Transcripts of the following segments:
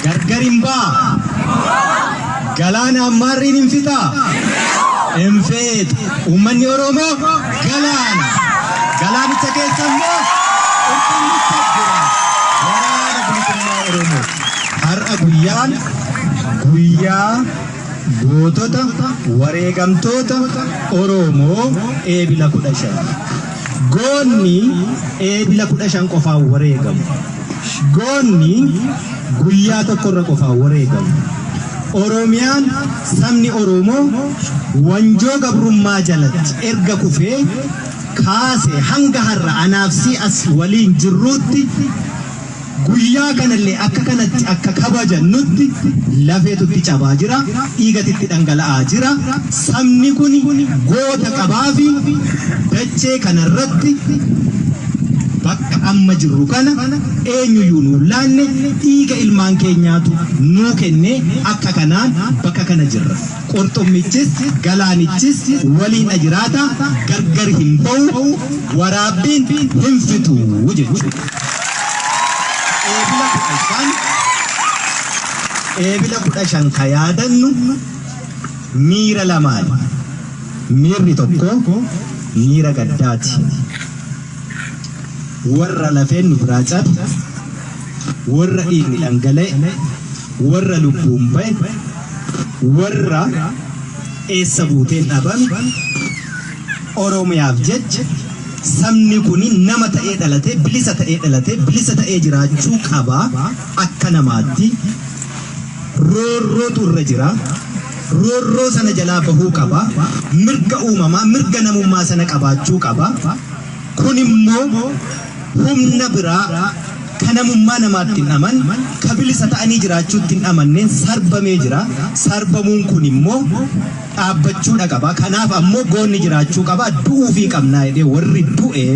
Gargar hin ba'a. Galaana ammaarriin hin fixaa? Hin fixu. Uummanni Oromoo galaana. Galaanicha keessa immoo qurxummicha jira. Waraana Bilisummaa Oromoo. Har'a guyyaan guyyaa gootota wareegamtoota Oromoo Eebila 15. Goonni Eebila 15 qofaan wareegamu. Goonni guyyaa tokkorra qofaan wareegamu. Oromiyaan sabni Oromoo wanjoo gabrummaa jalatti erga kufee kaase hanga har'a anaaf si as waliin jirruutti guyyaa kanallee akka kanatti akka kabajannutti lafeetu itti cabaa jira, dhiigatu itti dhangala'aa jira. Sabni kun goota qabaafi dachee kanarratti bakka amma jirru kana eenyuyyuu nuun laanne, dhiiga ilmaan keenyaatu nuu kennee akka kanaan bakka kana jirra. Qurxummichis galaanichis waliin jiraata, gargar hin ba'u, waraabbiin hin fixu jechuudha. Eebila 15, Eebila 15 ka yaadannu miira lamaani. Miirri tokko miira gaddaati. Warra lafeen nu biraa cabe, warra dhiigni dhangala'e, warra lubbuun ba'e, warra eessa buuteen dhabame, Oromiyaaf jecha sabni kun nama ta'ee dhalatee, bilisa ta'ee dhalatee, bilisa ta'ee jiraachuu qaba akka namaatti. Roorrootu irra jira. Roorroo sana jalaa bahuu qaba. Mirga uumamaa, mirga namummaa sana qabaachuu qaba. Kun immoo humna biraa ka namummaa namaatti hin amanne, ka bilisa ta'anii jiraachuutti hin amanneen sarbamee jira. Sarbamuun kun immoo dhaabbachuudha qaba. Kanaaf ammoo goonni jiraachuu qaba. Du'uufii qabnaa jedhee warri du'e,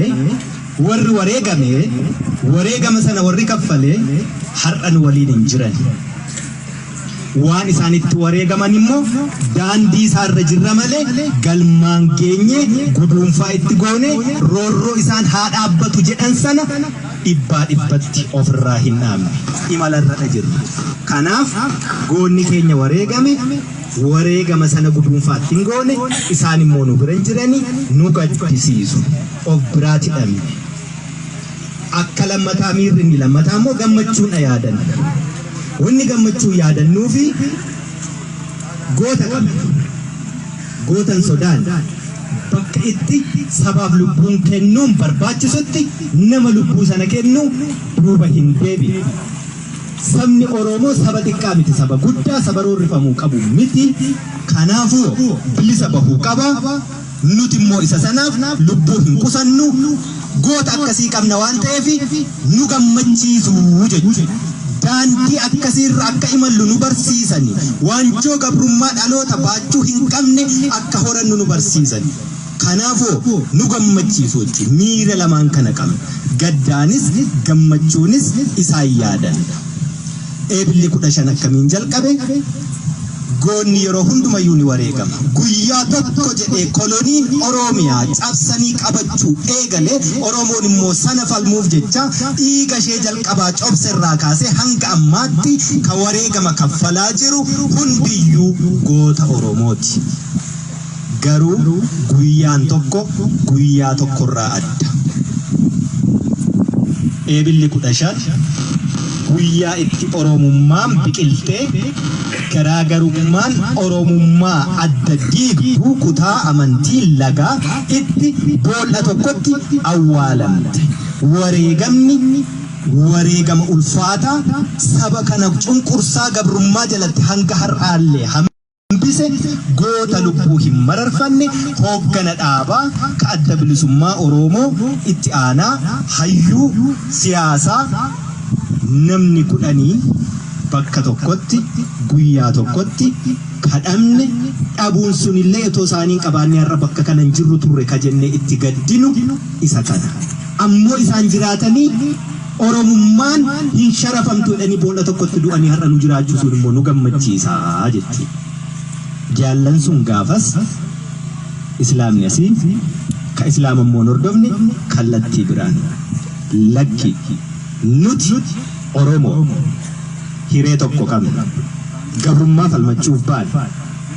warri wareegame, wareegama sana warri kaffale har'a nu waliin hin jiran. Waan isaan itti wareegaman immoo daandii isaarra jirra malee galmaan geenye guduunfaa itti goone roorroo isaan haa dhaabbatu jedhan sana dhibbaa dhibbatti ofirraa hin dhaabne. Imalarra jirra. Kanaaf goonni keenya wareegame, wareegama sana guduunfaa itti hin goone, isaan immoo nu bira hin jirani, nu gaddisiisu. Of biraati dhabne. Akka lammataa miirri inni lammataa immoo gammachuun yaadanna. Wanni gammachuu yaadannuufi goota qabna. Gootan sodaan bakka itti sabaaf lubbuun kennuun barbaachisutti nama lubbuu sana kennu duuba hin deebi'u. Sabni Oromoo saba xiqqaa miti, saba guddaa, saba roorrifamuu qabu miti. Kanaafuu bilisa bahuu qaba. Nuti immoo isa sanaaf lubbuu hin qusannu. Goota akkasii qabna waan ta'eef nu gammachiisu jechuudha. Daandii akkasiirra akka imallu nu barsiisani. Waanjoo gabrummaa dhaloota baachuu hin qabne akka horannu nu barsiisani. Kanaafuu nu gammachiisu jechuudha. Miira lamaan kana qabna. Gaddaanis gammachuunis isaan yaadanna. Eebilli 15 akkamiin jalqabe? Goonni yeroo hundumayyuu ni wareegama. Guyyaa tokko jedhee koloniin Oromiyaa cabsanii qabachuu eegale, Oromoon immoo sana falmuuf jecha dhiiga ishee jalqabaa cobse irraa kaasee hanga ammaatti ka wareegama kaffalaa jiru hundiyyuu goota Oromooti. Garuu guyyaan tokko guyyaa tokkorraa adda. Eebilli 15 guyyaa itti Oromummaan biqiltee garaagarummaan Oromummaa adda diigdu kutaa amantii lagaa itti bool'a tokkotti awwaalamte. Wareegamni wareegama ulfaataa saba kana cunqursaa gabrummaa jalatti hanga har'aallee hambise, goota lubbuu hin mararfanne, hooggana dhaabaa ka Adda Bilisummaa Oroomoo, itti aanaa hayyuu siyaasaa, namni kudhanii bakka tokkotti guyyaa tokkotti ka dhabne, dhabuun sunillee otoo isaanii hin qabaannee har'a bakka kana hin jirru turre ka jennee itti gaddinu isa kana. Ammoo isaan jiraatanii Oromummaan hin sharafamtu jedhanii bool'a tokkotti du'anii har'a nu jiraachisuun immoo nu gammachiisa jechuudha. Jaallan sun gaafas Islaamni asii, ka Islaama immoo hin hordofne kallattii biraan. Lakki, nuti Oromoo. Hiree tokko qabna. Gabrummaa falmachuuf baane.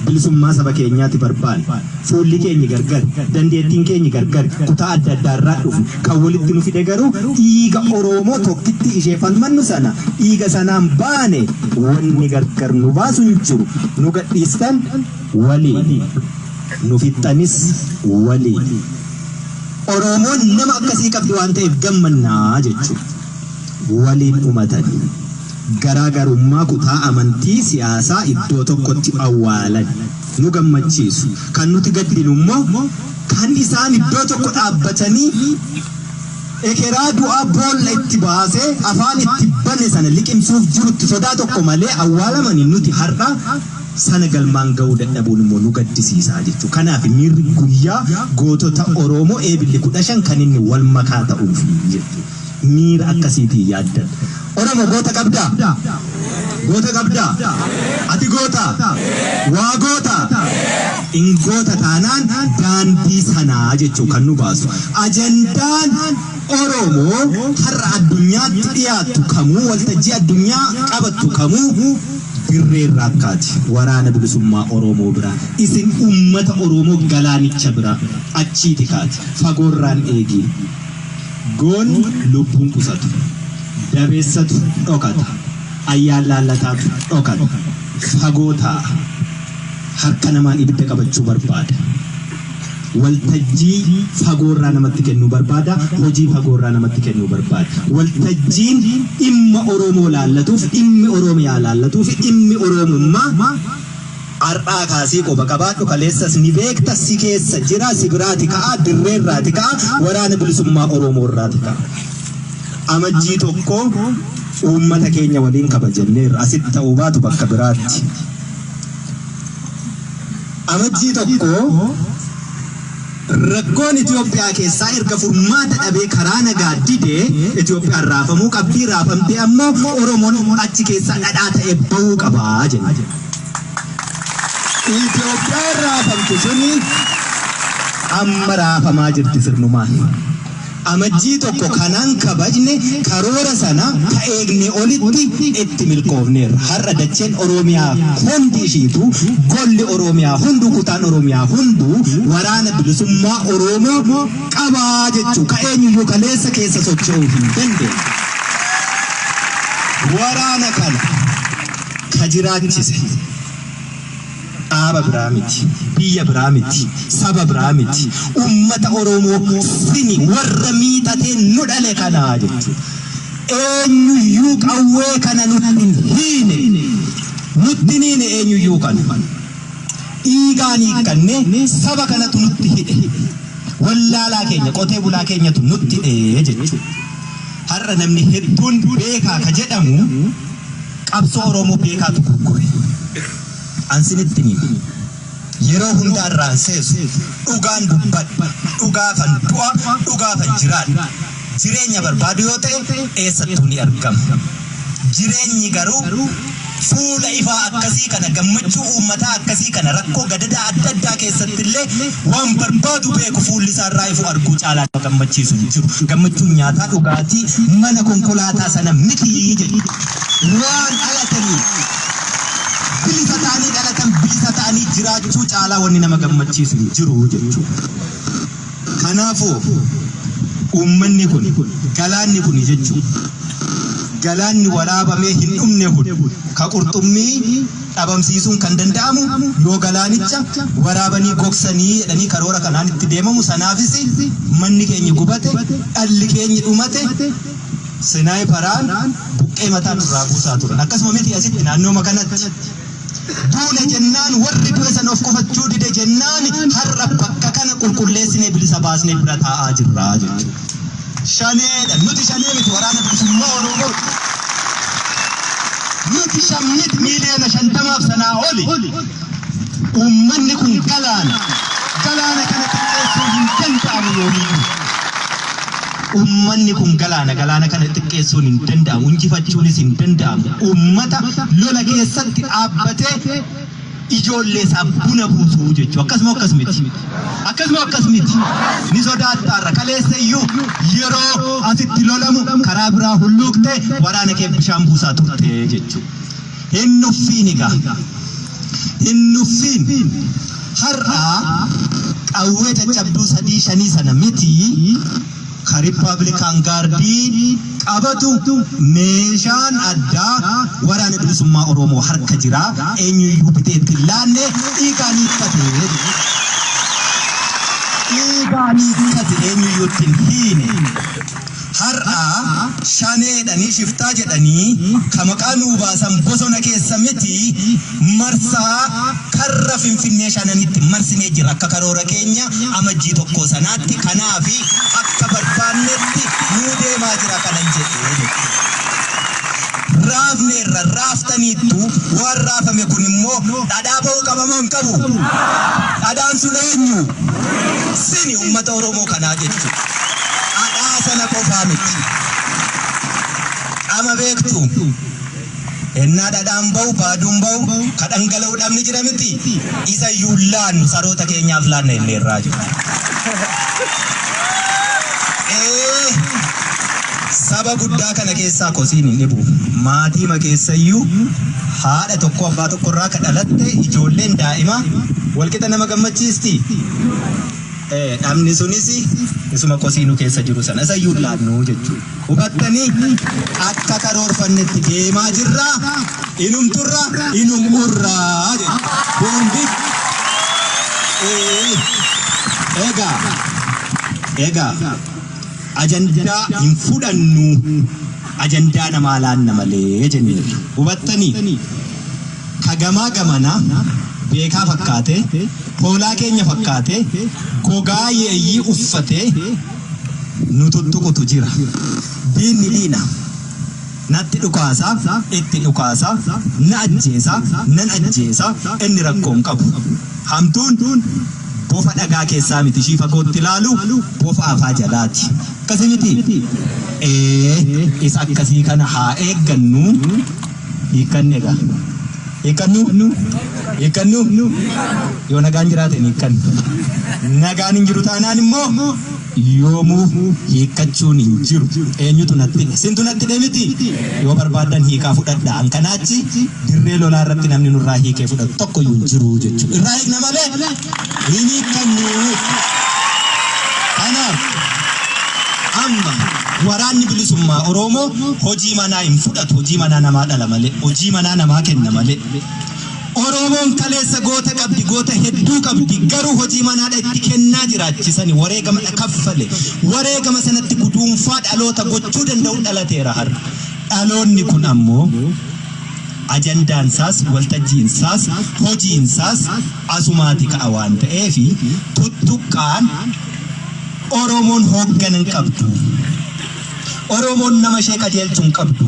Bilisummaa saba keenyaati barbaanne. Fuulli keenyi gargar, dandeettiin keenyi gargar, kutaa adda addaarraa dhufne. Kan walitti nu fide garuu dhiiga Oromoo tokkitti ishee falmannu sana, dhiiga sanaan baane. Wanni gargar nu baasu hin jiru. Nu gadhiistan waliin. Nu fixxanis waliin. Oromoon nama akkasii qabdi waan ta'eef gammannaa jechuudha. Waliin dhumatan. Garaagarummaa kutaa, amantii, siyaasaa iddoo tokkotti awwaalan. Nu gammachiisu. Kan nuti gaddinu immoo kan isaan iddoo tokko dhaabbatanii ekeraa du'aa boolla itti baasee afaan itti bane sana liqimsuuf jirutti sodaa tokko malee awwaalamanii, nuti har'a sana galmaan ga'uu dadhabuun immoo nu gaddisiisaa jechuudha. Kanaaf miirri guyyaa gootota Oromoo Eebilli 15 kan inni wal makaa ta'uufi jechuudha. Miira akkasiitiin yaaddan. Oromoo, goota qabdaa? Goota qabdaa? Ati goota? Waa goota? In goota taanaan daandii sanaa jechuu kan nu baasu. Ajandaan Oromoo har'a addunyaatti dhiyaattu kamuu, waltajjii addunyaa qabattu kamuu, dirree irraa akkaati waraana bilisummaa Oromoo bira, isin ummata Oromoo galaanicha bira achiiti kaati. Fagoorraan eegiin. Goonni lubbuun qusatu. Dabeessatu dhokata. Ayyaan laallataatu dhokata. Fagoo taa'a. Harka namaan ibidda qabachuu barbaada. Waltajjii fagoorraa namatti kennuu barbaada. Hojii fagoorraa namatti kennuu barbaada. Waltajjiin dhimma Oromoo laallatuuf, dhimmi Oromiyaa laallatuuf, dhimmi Oromummaa har'aa kaasii quba qabaadhu. Kaleessas ni beekta, si keessa jira, si biraati ka'a, dirreerraati ka'a, waraana bilisummaa Oromoorraati ka'a. Amajjii 1 uummata keenya waliin kabajanneerra, asitti ta'uu baatu bakka biraatti. Amajjii 1 rakkoon Itoophiyaa keessaa erga furmaata dhabee karaa nagaa didee, Itoophiyaan raafamuu qabdii, raafamtee ammoo Oromoon achi keessaa dhadhaa ta'ee bahuu qabaa jenna. Itoophiyaan raafamte suni amma raafamaa jirti sirnumaan. Amajjii 1 kanaan kabajne, karoora sana ka eegne olitti itti milkoofneerra. Har'a dacheen Oromiyaa hundi ishiitu, golli Oromiyaa hunduu, kutaan Oromiyaa hunduu waraana bilisummaa Oromoo qabaa jechuu, ka eenyuyyuu kaleessa keessa socho'uu hin dandeenye. Waraana kana ka jiraachise dhaaba biraa miti, biyya biraa miti, saba biraa miti, ummata Oromoo sini warra miixatee nu dhale kanaa jechuudha. Eenyuyyuu qawwee kana nutti hin hiine, nutti hin hiine eenyuyyuu kana. Dhiigaan hiikkanne, saba kanatu nutti hidhe. Wallaalaa keenya, qotee bulaa keenyatu nutti hidhe jechuudha. Har'a namni hedduun beekaa ka jedhamu qabsoo Oromoo beekaatu gurgure. An sinitti hima. Yeroo hundaa irraan seesu, dhugaan dubbadha. Dhugaafan du'a, dhugaafan jiraadha. Jireenya barbaadu yoo ta'e eessattuu ni argama. Jireenyi garuu fuula ifaa akkasii kana, gammachuu uummataa akkasii kana, rakkoo gadadaa adda addaa keessatti illee waan barbaadu beeku fuulli isaa irraa ifu arguu caalaa nama gammachiisu hin jiru. Gammachuun nyaataa, dhugaatii, mana, konkolaataa sana miti jechuudha. Waan dhalatanii bilisa ta'anii dhalatan, bilisa ta'anii jiraachuu caalaa wanni nama gammachiisu hin jiru jechuudha. Kanaafuu uummanni kun, galaanni kun jechuudha. Galaanni waraabamee hin dhumne kun, ka qurxummii dhabamsiisuun kan danda'amu yoo galaanicha waraabanii gogsanii jedhanii karoora kanaan itti deemamu, sanaafis manni keenya gubate, dhalli keenya dhumate, sniperaan buqqee mataa nurraa buusaa turan. Akkasuma miti asitti naannooma kanatti. Duune jennaan, warri du'e sana of qofachuu dide jennaan, har'a bakka kana qulqulleessinee bilisa baasnee bira taa'aa jirra jechuudha. Shaneedha. Nuti shanee miti, waraana bilisummaa Oromoo. Nuti shan miti, 50,000,000 sanaa oli. Uummanni kun galaana. Galaana kana xiqqeessuun hin danda'amu yoomiyyuu. Uummanni kun galaana, galaana kana xiqqeessuun hin danda'amu, injifachuunis hin danda'amu. Uummata lola keessatti dhaabbatee ijoollee isaa buna buusuu jechuudha. Akkasuma akkas miti. Akkasuma akkas miti. Ni sodaattaarra kaleessa iyyuu yeroo asitti lolamu karaa biraa hulluuqtee waraana kee bishaan buusaa turte jechuudha. Hin nuffiin egaa. Hin nuffiin. Har'a qawwee caccabduu sadii shanii sana miti ka Rippaablikaan Gaardii qabatu meeshaan addaa waraana bilisummaa Oromoo harka jira. Eenyuyyuu bitee itti hin laanne dhiigaan hiikkate. Dhiigaan hiikkate eenyuyyuu itti hin hiine. Har'a Shanee jedhanii shiftaa jedhanii ka maqaa nuu baasan bosona keessa miti marsaa karra Finfinnee shananitti marsinee jirra akka karoora keenya Amajjii 1 sanaatti kanaafi akka barbaannetti nuu deemaa jira kanan jedhe jechuudha. Raafneerra raaftaniittu waan raafame kun immoo dhadhaa ba'uu qaba moo hin qabu? Dhadhaan sun eenyu? Sini uummata Oromoo kanaa jechuudha. Dhadhaa sana qofaa miti. Qama beektu. Ennaa dhadhaan ba'u, baaduun ba'u, ka dhangala'u dhabni jira miti. Isa iyyuu hin laannu, saroota keenyaaf laanna jenneerraa jiru. Ee, saba guddaa kana keessaa kosiin hin dhibu. Maatiima keessayyuu haadha tokko abbaa tokkorraa ka dhalatte ijoolleen daa'ima walqixa nama gammachiisti. Dhabni sunis isuma kosii nu keessa jiru sana isa iyyuu hin laannu jechuudha. Hubattanii akka karoorfannetti deemaa jirra, inum turra, inum urra jechuudha. Hundi egaa egaa ajandaa hin fudhannu ajandaa namaa laanna malee jenneerra. Hubattanii ka gamaa gamana beekaa fakkaatee, hoolaa keenya fakkaatee, gogaa yeeyyii uffatee nu tuttuqutu jira. Diinni diina. Natti dhukaasa, itti dhukaasa, na ajjeesa, nan ajjeesa, inni rakkoo hin qabu. Hamtuun bofa dhagaa keessaa miti ishii fagootti ilaalu bofa afaa jalaati. Akkasii miti? Ee, isa akkasii kana haa eeggannu. Hiikkanne egaa. Hiikkannu? Hiikkannu? Yoo nagaan jiraate hin hiikkannu. Nagaan hin jiru taanaan immoo yoomuu hiikkachuun hin jiru. Eenyutu natti hidhe? Sintu natti hidhe miti? Yoo barbaaddan hiikaa fudhadhaa. An kanaa achi dirree lolaa irratti namni nurraa hiikee fudhatu tokko iyyuu hin jiru jechuudha. Irraa hiikna malee hin hiikkannu. Kanaaf amma waraanni bilisummaa Oromoo hojii manaa hin fudhatu, hojii manaa namaa dhala malee, hojii manaa namaa kenna malee. Oromoon kaleessa goota qabdi, goota hedduu qabdi, garuu hojii manaadha itti kennaa jiraachisani, wareegama kaffale, wareegama sanatti guduunfaa dhaloota gochuu danda'u dhalateera har'a. Dhaloonni kun ammoo ajandaansaas, waltajjiinsaas, hojiinsaas asumaati ka'a waan ta'eef tuttuqqaan Oromoon hooggana hin qabdu. Oromoon nama ishee qajeelchu hin qabdu.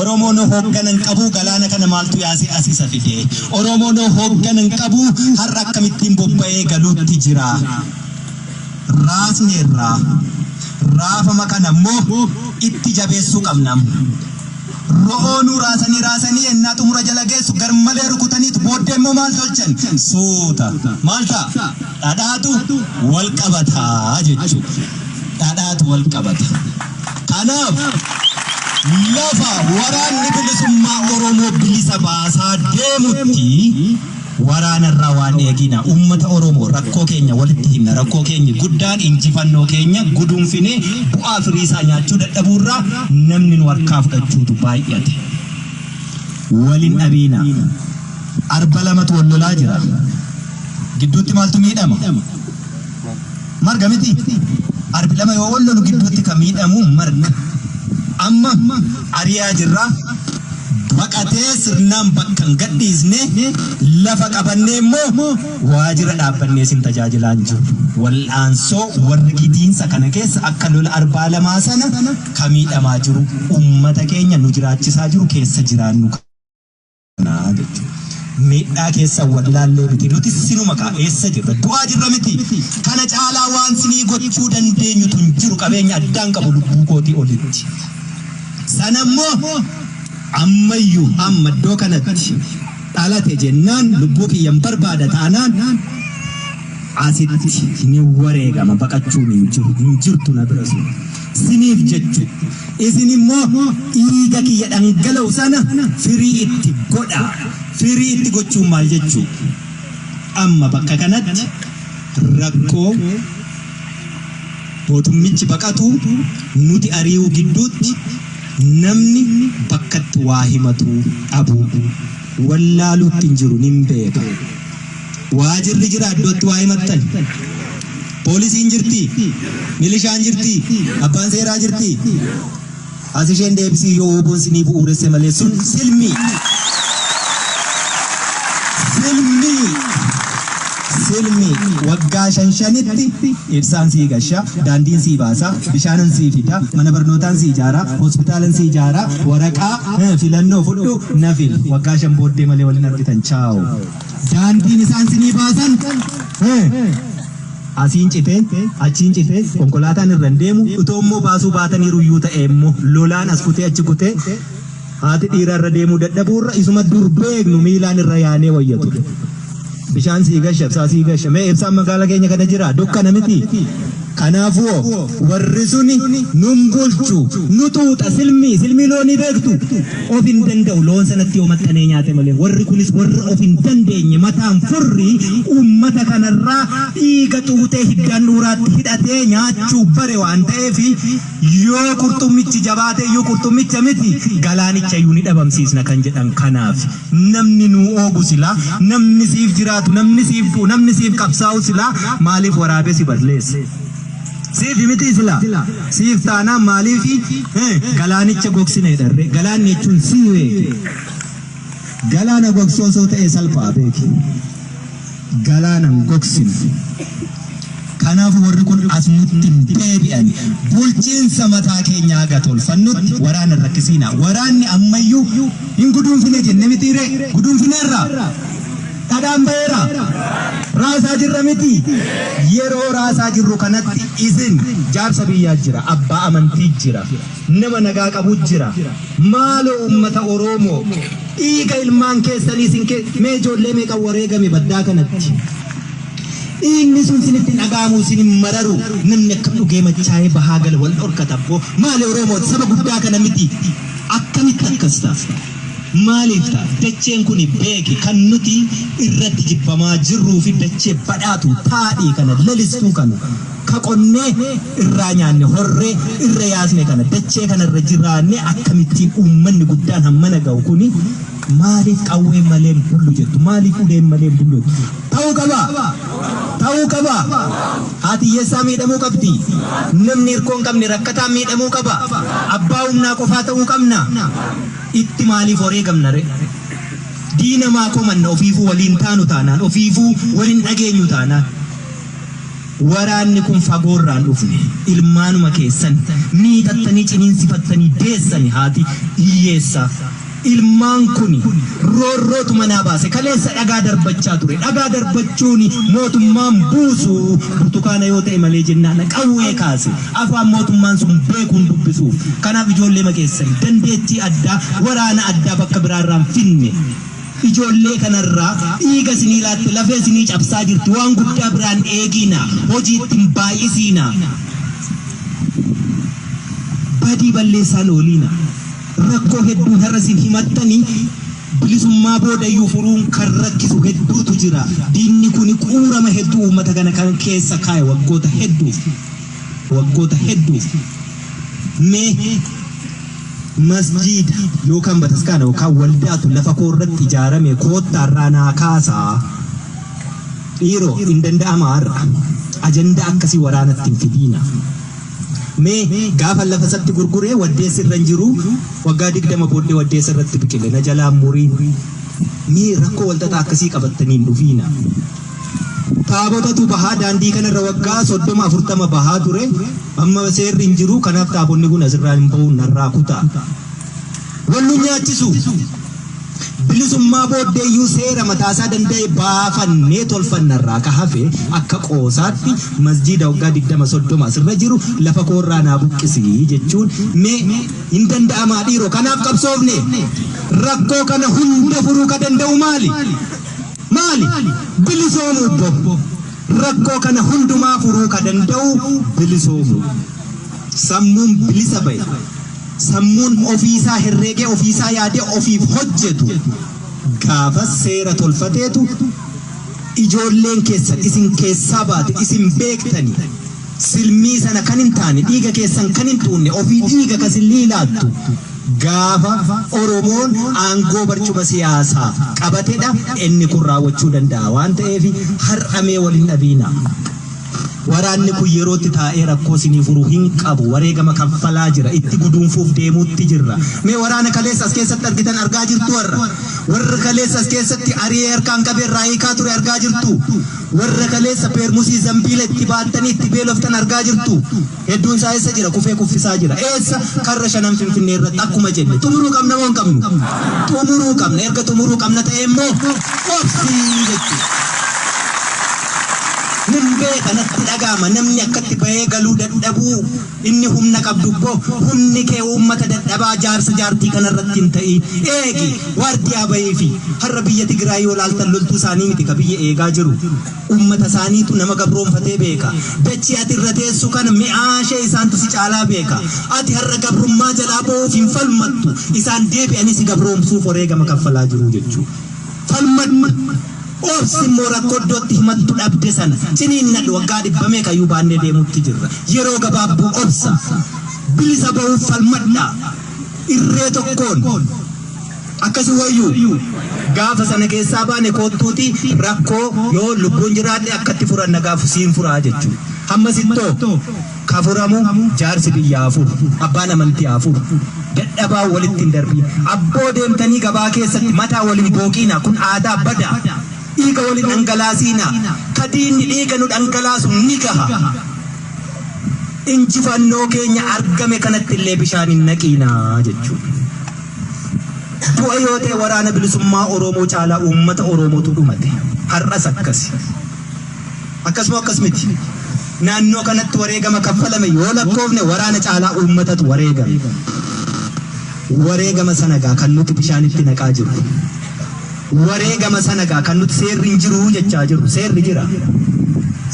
Oromoon hooggana hin qabu galaana kana maaltu yaasee as isa fide. Oromoon hooggana hin qabu har'a akkamittiin bobba'ee galuutti jira. Raasneerra. Raafama kana immoo itti jabeessuu qabna. Ro'oonuu raasanii raasanii ennaa xumura jala geessu garmalee rukutaniitu booddee immoo maal tolchan? Suuta. Maal ta'a? Dhadhaatu wal qabata jechuudha. Dhadhaatu wal qabata. Kanaaf lafa waraanni bilisummaa Oromoo bilisa baasaa deemutti Waraana irraa waan eegina. Uummata Oromoo rakkoo keenya walitti himna. Rakkoo keenyi guddaan injifannoo keenya guduunfinee bu'aa firii isaa nyaachuu dadhabuu irraa namni nu harkaa fudhachuutu baay'ate. Wal hin dhabiinaa. Arba lamatu wal lolaa jira. Gidduutti maaltu miidhama? Marga miti? Arbi lama yoo wal lolu gidduutti ka miidhamu marga. Amma ari'aa jirra. Baqatee sirnaan bakka hin gadhiisne, lafa qabannee immoo waajira dhaabbannee isin tajaajilaa hin jirru. Wal'aansoo warri gidiinsa kana keessa akka lola arbaa lamaa sana ka miidhamaa jiru ummata keenya nu jiraachisaa jiru keessa jiraannu kana jechuudha. Miidhaa keessan wallaallee miti. Nuti sinuma kaa eessa jirra? Du'aa jirra miti. Kana caalaa waan sinii gochuu dandeenyutu hin jiru. Qabeenya addaan qabu lubbuu kootii olitti. Sana immoo ammayyuu amma iddoo kanatti dhalate jennaan lubbuu kiyyan barbaada taanaan asitti ni wareegama baqachuun hin jiru. Hin jirtu na bira sun. Siniif jechu. Isin immoo dhiiga kiyya dhangala'u sana firii itti godhaa. Firii itti gochuun maal jechuu? Amma bakka kanatti rakkoo mootummichi baqatu nuti ari'uu gidduutti namni bakkatti waa himatu dhabuu. Wallaaluutti hin jiru nin beeka. Waajirri jira iddootti waa himattan. Poolisiin jirti? Milishaan jirti? Abbaan seeraa jirti? As isheen deebisii yoo WBOn sinii bu'uuresse malee sun silmii. Silmii. Silmii. Waggaa shan shanitti ibsaan sii gasha, daandiin sii baasa, bishaanan sii fida, mana barnootaan sii ijaara, hospitaalan sii ijaara, waraqaa filannoo fudhu na fil. Waggaa 5 booddee malee wal hin argitan. Chaaw. Daandiin isaan sinii baasan asiin citee, achiin citee, konkolaataan irra hin deemu, utoo immoo baasuu baataniiru iyyuu ta'ee immoo lolaan as kutee achi kutee haati dhiiraa irra deemuu dadhabuu irra isuma dur beeknu miilaan irra yaanee wayya ture. Bishaan sii gasha, ibsaa sii gasha. Mee ibsaan magaala keenya kana jiraa? Dukkana miti? Kanaafuu warri suni nun bulchu, nu xuuxa, silmii, silmii loonii beektu? Of hin danda'u loon sanatti yoo maxxanee nyaate malee. Warri kunis warra of hin dandeenye mataan furrii uummata kanarraa dhiiga xuuxee hiddaan dhuuraatti hidhatee nyaachuu bare waan ta'eef yoo qurxummichi jabaate iyyuu qurxummicha miti galaanicha iyyuu ni dhabamsiisna kan jedhan kanaaf. Namni nuu oogu silaa, namni siif jiraatu, namni siif du'u, namni siif qabsaa'u silaa maaliif waraabee si balleessa? Siif mitii silaa? Siif taanaan maaliif galaanicha gogsina jedhan ree? Galaanni jechuun sii beeki. Galaana gogsuu osoo ta'ee salphaa beeki. Galaana hin gogsinu. Kanaafuu warri kun as nutti hin deebi'ani. Bulchiinsa mataa keenyaa haga tolfannutti waraana hin rakkisiinaa. Waraanni ammayyuu hin guduunfine jenne mitii ree? Guduunfineerraa? Dhadhaan ba'eeraa? Raasaa jirra mitii? Yeroo raasaa jirru kanatti isin jaarsa biyyaa jira, abbaa amantii jira, nama nagaa qabu jira. Maaloo uummata Oroomoo dhiiga ilmaan keessanii isin kee mee ijoollee meeqa wareegame baddaa kanatti? Dhiigni sun sinitti hin dhaga'amu, isin hin mararu. Namni akkam dhugee machaa'ee bahaa gala wal dhorkata abboo. Maali Oromoo saba guddaa kana miti. Akkamitti akkas ta'a? Maaliif ta'a? Dacheen kuni beeki kan nuti irratti jibbamaa jirruu fi dachee badhaatu taadhii kana lalistuu kana ka qonnee irraa nyaanne horree irra yaasne kana dachee kana irra jiraannee akkamittiin uummanni guddaan hammana ga'u kuni maaliif qawween malee hin bullu jettu? Maaliif uleen malee hin bullu jettu? Ta'uu qaba! Ta'uu qaba! Haati hiyyeessaa miidhamuu qabdi? Namni hirkoo hin qabne rakkataan miidhamuu qaba? Abbaa humnaa qofaa ta'uu qabna? Itti maaliif wareegamna ree? Diina maa komanna ofiifuu waliin taanu taanaan, ofiifuu wal hin dhageenyu taanaan? Waraanni kun fagoorraa hin dhufne. Ilmaanuma keessan miixattanii ciniinsifattanii deessani haati hiyyeessaa. Ilmaan kuni roorrootu manaa baase. Kaleessa dhagaa darbachaa ture. Dhagaa darbachuun mootummaan buusu burtukaana yoo ta'e malee jennaan qawwee kaase. Afaan mootummaan sun beekuun dubbisuuf. Kanaaf ijoolleema keessan dandeettii addaa waraana addaa bakka biraarraa hin finne. Ijoollee kanarraa dhiiga isinii laatte lafee isinii cabsaa jirti waan guddaa biraan eegiina hojii itti hin baay'isiina. Badii balleessaan ooliina. Rakkoo hedduun har'a isin himattanii bilisummaa boodayyuu furuun kan rakkisu hedduutu jira. Diinni kuni quurama hedduu uummata kana kan keessa kaa'e waggoota hedduuf. Waggoota hedduuf. Mee masjiida yookaan bataskaana yookaan waldaatu lafa koo irratti ijaarame koottaa irraa naa kaasaa. Dhiiroo hin danda'amaa har'a. Ajandaa akkasii waraanatti hin fidiina. Mee gaafan lafa isatti gurgure waddeessi irra hin jiru, waggaa 20 booddee waddeessa irratti biqile na jalaa hin muriin. Mee rakkoo walxaxaa akkasii qabattanii hin dhufiina. Taabotatu bahaa daandii kanarra waggaa 30 40 bahaa ture amma seerri hin jiru kanaaf taabonni kun asirraa hin bahu narraa kutaa. Wal nu nyaachisu. Bilisummaa booddeeyyuu seera mataasaa danda'e baafannee tolfannarraa ka hafe akka qoosaatti masjiida waggaa 20 30 asirra jiru lafa koorraa naa buqqisi jechuun mee hin danda'amaa dhiiroo? Kanaaf qabsoofne. Rakkoo kana hunda furuu ka danda'u maali? Maali? Bilisoomuu bbo. Rakkoo kana hundumaa furuu ka danda'u bilisoomuu. Sammuun bilisa ba'e, sammuun ofiisaa herreegee, ofiisaa yaadee ofiif hojjetu gaafas seera tolfateetu ijoolleen keessan isin keessaa baate, isin beektani, silmii sana kan hin taane, dhiiga keessan kan hin xuunne, ofii dhiiga kasin liilaattu, gaafa Oromoon aangoo barcuma siyaasaa qabatedha inni kun raawwachuu danda'a waan ta'eef har'amee waliin dhabiina. Waraanni kun yerootti taa'ee rakkoo isinii furu hin qabu. Wareegama kaffalaa jira. Itti guduunfuuf deemuutti jirra. Mee waraana kaleessa as keessatti argitan argaa jirtu warra. Warra kaleessa as keessatti ari'ee harkaan qabee irraa hiikaa ture argaa jirtu. Warra kaleessa peermusii zambiila itti baattanii itti beeloftan argaa jirtu. Hedduun isaa eessa jira? Kufee kuffisaa jira. Eessa? Karra shanan Finfinnee irratti akkuma jenne. Xumuruu qabna moo hin qabnu? Xumuruu qabna. Erga xumuruu qabna ta'e immoo obsii jechuudha. Nan beeka, natti dhaga'ama, namni akkatti bahee galuu dadhabuu. Inni humna qabdu immoo humni kee uummata dadhabaa, jaarsa jaartii kanarratti hin ta'iin, eegi, waardiyaa bahiifi. Har'a biyya Tigraay yoo laaltan, loltuu isaanii miti ka biyya eegaa jiru, uummata isaaniitu nama gabroonfatee beeka. Dachii ati irra teessu kana mi'aashee isaantu si caalaa beeka. Ati har'a gabrummaa jalaa bahuuf hin falmattu, isaan deebi'anii si gabroomsuuf wareegama kaffalaa jiru jechuudha. Falmadhu. Obsi immoo rakkoo iddootti himattu dhabde sana ciniinnadhu. Waggaa dhibba meeqayyuu baannee deemuutti jirra. Yeroo gabaabduu obsa. Bilisa bahuuf falmadha. Irree tokkoon. Akkasi wayyuu. Gaafa sana keessaa baane koottuuti rakkoo yoo lubbuun jiraadhe akkatti furanna gaafa siin furaa jechuudha. Hammasittoo ka furamu jaarsi biyyaa afur, abbaan amantii afur, dadhabaa walitti hin darbiin. Abboo, deemtanii gabaa keessatti mataa waliin booqiina, kun aadaa badaa. Dhiiga waliin dhangalaasiina. Ka diinni dhiiga nu dhangalaasu ni gaha. Injifannoo keenya argame kanatti illee bishaan hin naqiinaa jechuudha. Du'a yoo ta'e Waraana Bilisummaa Oromoo caalaa uummata Oromootu dhumate. Har'as akkasi. Akkasuma akkas miti. Naannoo kanatti wareegama kaffalame yoo lakkoofne, waraana caalaa uummatatu wareegame. Wareegama sana gaa kan nuti bishaanitti naqaa jirru. Wareegama sana gaa kan nuti seerri hin jiru jechaa jirru. Seerri jira.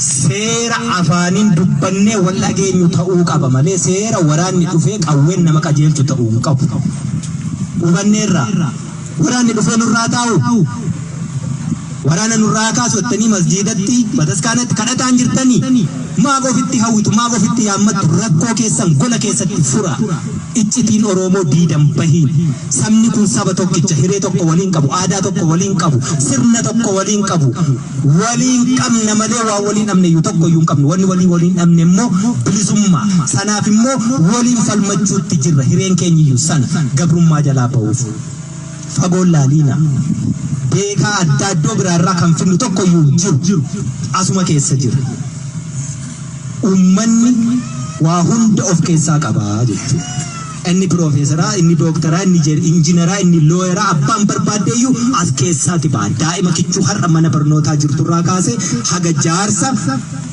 Seera afaaniin dubbannee wal dhageenyu ta'uu qaba malee seera waraanni dhufee qawween nama qajeelchu ta'uu hin qabu. Hubanneerra. Waraanni dhufee nurraa taa'u. Waraana nurraa kaasu jettanii masjiidatti, bataskaanatti kadhataan jirtanii, maaf ofitti hawwitu, maaf ofitti yaammattu? Rakkoo keessan gola keessatti fura. Iccitiin Oromoo diidan bahiin. Sabni kun saba tokkicha, hiree tokko waliin qabu, aadaa tokko waliin qabu, sirna tokko waliin qabu. Waliin qabna malee waan waliin dhabne iyyuu tokko iyyuu hin qabnu. Wanni walii waliin dhabne immoo bilisummaa. Sanaaf immoo waliin falmachuutti jirra. Hireen keenya iyyuu sana, gabrummaa jalaa bahuuf. Fagoon laaliina. Beekaa addaa iddoo biraarraa kan fidnu tokko iyyuu hin jiru. Asuma keessa jira. Uummanni waa hunda of keessaa qabaa jechuudha. Inni piroofeesaraa, inni dooktaraa, inni injiinaraa, inni looyaraa, abbaan barbaadde iyyuu as keessaati ba'a. Daa'ima kichuu har'a mana barnootaa jirturraa kaasee haga jaarsa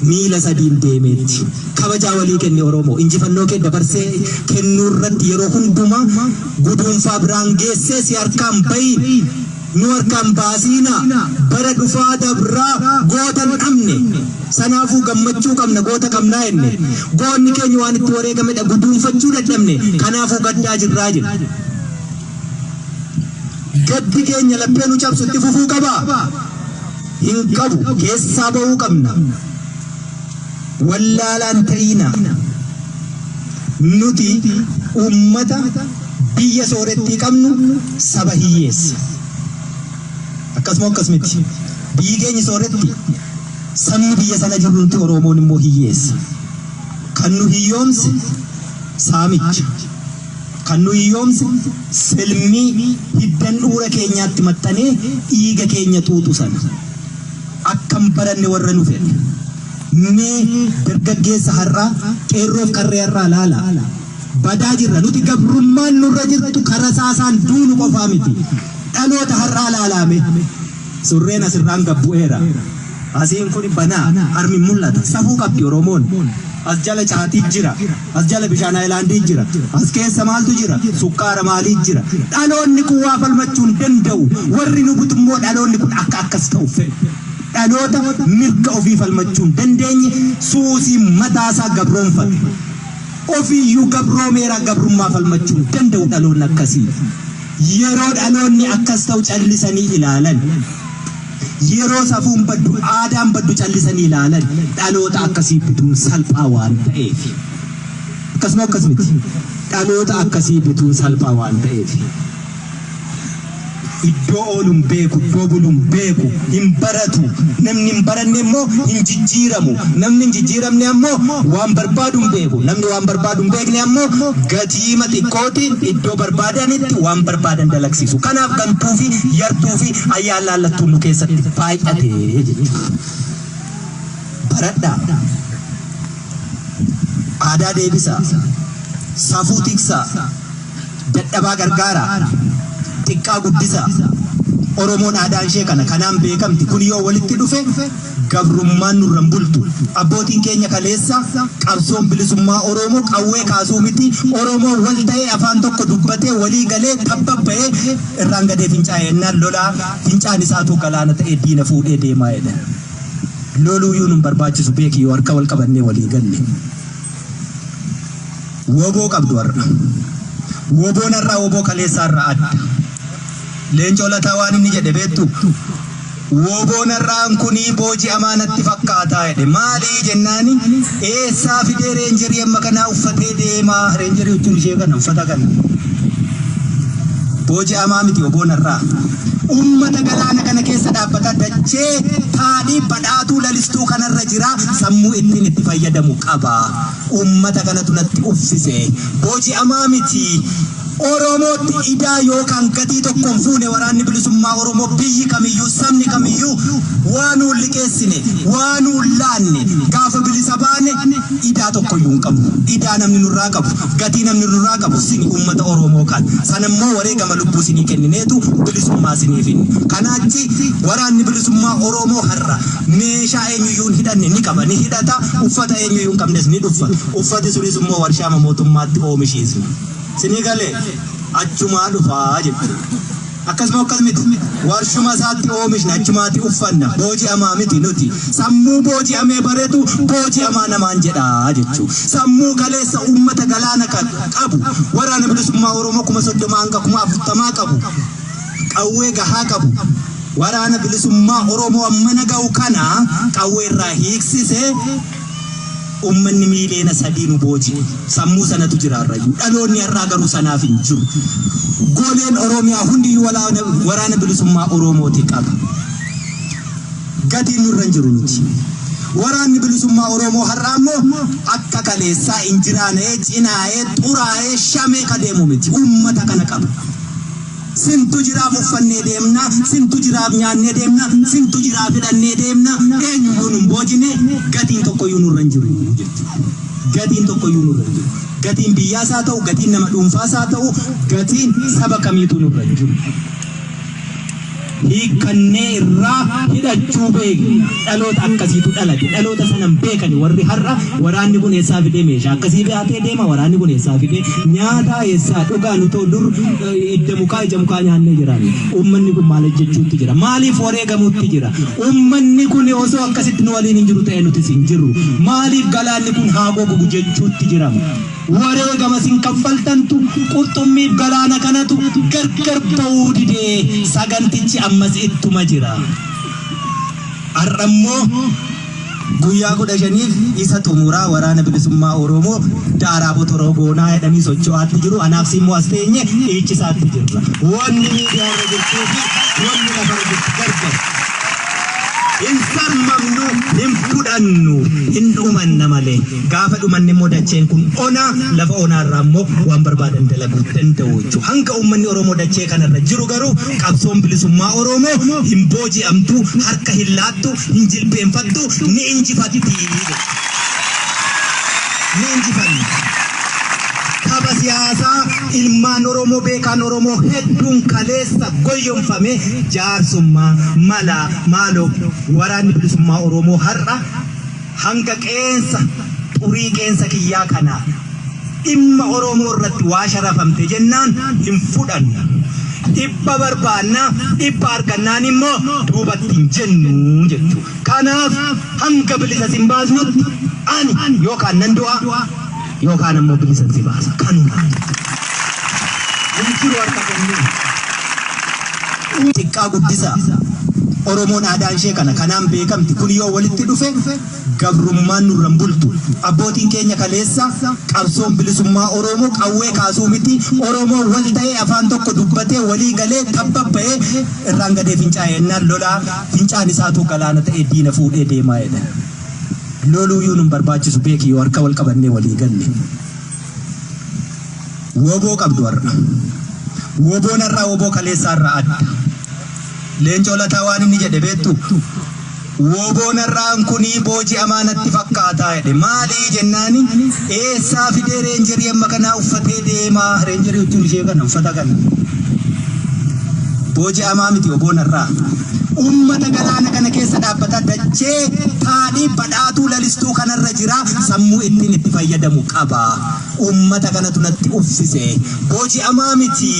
miila sadiin deemeetti. Kabajaa walii kenni Oromoo. Injifannoo kee dabarsee kennuu irratti yeroo hundumaa guduunfaa biraan geessee si harkaan bahiin. Nu harkaan baasiina. Bara dhufaa dabraa goota hin dhabne. Sanaafuu gammachuu qabna, goota qabnaa jenne. Goonni keenya waan itti wareegamedha, guduunfachuu dadhabne. Kanaafuu gaddaa jirraa jedhe. Gaddi keenya laphee nu cabsu itti fufuu qabaa? Hin qabu. Keessaa bahuu qabna. Wallaalaan ta'iina. Nuti uummata biyya soorettii qabnu, saba hiyyeessa. Akkasuma akkas miti. Biyyi keenya sooretti, sabni biyya sana jirru nuti Oromoon immoo hiyyeessa. Kan nu hiyyoomse saamicha. Kan nu hiyyoomse silmii hiddan dhuura keenyaatti maxxanee dhiiga keenya xuuxu sana. Akkam baranne warra nu fedhe. Mee dargaggeessa har'aa, qeerroof qarree har'aa laala. Badaa jirra. Nuti gabrummaan nurra jirtu karaa saasaan duunu qofaa miti. Dhaloota har'aa laalaame. Surreen asirraan gabbu'eera. Asiin kun banaa, harmi mul'ata. Safuu qabdi Oromoon. As jala caatii jira. As jala bishaan aayilaandii jira. As keessa maaltu jira? Sukkaara maalii jira? Dhaloonni kun waa falmachuu hin danda'u. Warri nu butu immoo dhaloonni kun akka akkas ta'u fedhu. Dhaloota mirga ofii falmachuu hin dandeenye, suusii mataasaa gabroonfate. Ofiiyyuu gabroomeera, gabrummaa falmachuu hin danda'u dhaloonni akkasii. Yeroo dhaloonni akkas ta'u callisanii ilaalan. Yeroo safuun baddu, aadaan baddu callisanii ilaalan, dhaloota akkasii bituun salphaa waan ta'eef. Akkasuma akkas miti. Dhaloota akkasii bituun salphaa waan ta'eef. Iddoo oolu hin beeku, iddoo bulu hin beeku, hin baratu. Namni hin baranne immoo hin jijjiiramu. Namni hin jijjiiramne ammoo waan barbaadu hin beeku. Namni waan barbaadu hin beekne ammoo gatiima xiqqootiin iddoo barbaadanitti waan barbaadan dalagsiisu. Kanaaf gantuu fi yartuu fi ayyaan laallattuun nu keessatti baay'ate jechuudha. Baradhaa. Aadaa deebisaa. Safuu tiksaa. Dadhabaa gargaaraa. Xiqqaa guddisaa. Oromoon aadaan ishee kana kanaan beekamti. Kun yoo walitti dhufe gabrummaan nurra hin bultu. Abbootiin keenya kaleessa qabsoon bilisummaa Oromoo qawwee kaasuu miti. Oromoon wal ta'ee, afaan tokko dubbatee, walii galee, tabba ba'ee, irraan gadee fincaa'e jennaan lolaa fincaan isaatu galaana ta'ee diina fuudhee deemaa jedhan. Loluuyyuu nun barbaachisu beeki, yoo harka wal qabannee walii galle. Woboo qabdu har'a. Woboon har'aa woboo kaleessaa irraa adda. Leencoo Lataa waan inni jedhe beektu? "Woboon har'aan kunii booji'amaa natti fakkaataa" jedhe. Maalii jennaani, "Eessaa fidee reenjerii amma kanaa uffatee deemaa?" Reenjerii jechuun ishee kana, uffata kana. Booji'amaa miti woboon har'aa. Ummata galaana kana keessa dhaabbata, dachee taadhii badhaatuu lalistuu kanarra jira, sammuu ittiin itti fayyadamu qaba. Ummata kanatu natti uffise. Booji'amaa miti. Oromootti idaa yookaan gatii tokko hin fuune waraanni bilisummaa Oromoo. Biyyi kamiyyuu, sabni kamiyyuu waa nuun liqeessine, waa nuun laanne. Gaafa bilisa baane idaa tokkoyyuu hin qabnu. Idaa namni nurraa qabu, gatii namni nurraa qabu sini, uummata Oromoo kan. Sanammoo wareegama lubbuu sinii kennineetu bilisummaa sinii finne. Kanaachi waraanni bilisummaa Oromoo har'a meeshaa eenyuyyuu hin hidhanne ni qaba, ni hidhata, uffata eenyuyyuu hin qabnes ni dhuffata. Uffati sunis immoo warshaama mootummaatti oomishiisna. Sinii galee achumaa dhufaa jechuudha. Akkasuma akkas miti. Warshuma isaatti oomishna, achumaatti uffanna. Booji'amaa miti nuti. Sammuu booji'amee bareetu booji'amaa namaan jedhaa jechuudha. Sammuu kaleessa uummata galaana qabu, waraana bilisummaa Oromoo 30,000 hanga 40,000 qabu, qawwee gahaa qabu. Waraana bilisummaa Oromoo ammana ga'u kana qawwee irraa hiiksisee uummanni miiliyoona 3 nu booji'e. Sammuu sanatu jira har'ayyuu. Dhaloonni har'aa garuu sanaaf hin jiru. Goleen Oromiyaa hundiyyuu waraana bilisummaa Oromooti qaba. Gatiin nurra hin jiru nuti. Waraanni bilisummaa Oromoo har'aa immoo akka kaleessaa injiraana'ee, cinaa'ee, xuraa'ee, shamee ka deemu miti. Uummata kana qaba. Sintu jiraaf uffannee deemna, sintu jiraaf nyaannee deemna, sintu jiraaf hidhannee deemna, eenyuyyuu nun boojine, gatiin tokkoyyuu nurra hin jiru jechuudha. Gatiin tokkoyyuu nurra hin jiru. Gatiin biyyaas haa ta'u, gatiin nama dhuunfaas haa ta'u, gatiin saba kamiitu nurra hin jiru. Hiikkannee irraa hidhachuu beekna. Dhaloota akkasiitu dhalate. Dhaloota sanan beekani warri har'a "Waraanni kun eessaa fidee meeshaa akkasii baatee deema? Waraanni kun eessaa fidee nyaataa, eessaa dhugaa? Nutoo dur idda mukaa, ija mukaa nyaannee jiraanne. Uummanni kun maal hojjechuutti jira? Maaliif wareegamuutti jira? Uummanni kun osoo akkasitti nu waliin hin jiru ta'e nutis hin jirru. Maaliif galaanni kun haa gogu jechuutti jirama? Wareegama isin kaffaltantu qurxummiif galaana kanatu gargar ba'uu didee, sagantichi ammas ittuma jira. Har'a immoo guyyaa 15f isa xumuraa waraana bilisummaa Oromoo daaraa botoroo goonaa jedhanii socho'aatti jiru. Anaaf immoo as teenye dhiichisaatti jirra. Wanni miidiyaa irra jirtuu fi wanni lafarra jirtu gargar. Hin sarmamnu, hin fudhannu, hin dhumanna malee. Gaafa dhumanne immoo dacheen kun onaa, lafa onaa irraa immoo waan barbaadan dalaguu danda'u jechuudha. Hanga uummanni Oromoo dachee kanarra jiru garuu qabsoon bilisummaa Oromoo hin booji'amtu, harka hin laattu, hin jilbeenfattu, ni injifatti. Ni injifanna. Tapha siyaasaa ilmaan Oromoo, beekaan Oromoo hedduun kaleessa goyyomfame, jaarsummaa mala maaloo, waraanni bilisummaa Oromoo har'a hanga qeensa xurii qeensa kiyyaa kanaa dhimma Oromoo irratti waa sharafamte jennaan hin fudhannu. Dhibba barbaanna, dhibba argannaan immoo duubatti hin jennu jechuudha. Kanaaf hanga bilisa sin baasnutti ani yookaan nan du'a. Yookaan ammoo bilisan si baasa. Kanuma. Hin jiru harka kennuu. Xiqqaa guddisaa. Oromoon aadaan ishee kana kanaan beekamti. Kun yoo walitti dhufe gabrummaan nurra hin bultu. Abbootiin keenya kaleessa qabsoon bilisummaa Oromoo qawwee kaasuu miti. Oromoon wal ta'ee afaan tokko dubbatee walii galee tabba ba'ee irraan gadee fincaa'e jennaan lolaa fincaan isaatuu galaana ta'ee diina fuudhee deemaa jedhan. Loluuyyuu nun barbaachisu beeki yoo harka wal qabannee walii galle. Woboo qabdu har'a. Woboon har'aa woboo kaleessaa irraa adda. Leencoo Lataa waan inni jedhe beektu? Woboon har'aan kunii booji'amaa natti fakkaataa jedhe. Maalii jennaani eessaa fidee reenjerii amma kanaa uffatee deemaa? Reenjerii jechuun ishee kana uffata kana. Booji'amaa miti woboon har'aa. Ummata galaana kana keessa dhaabbata dachee taadhii badhaatuu lalistuu kanarra jira sammuu ittiin itti fayyadamu qaba. Ummata kanatu natti uffise. Booji'amaa miti.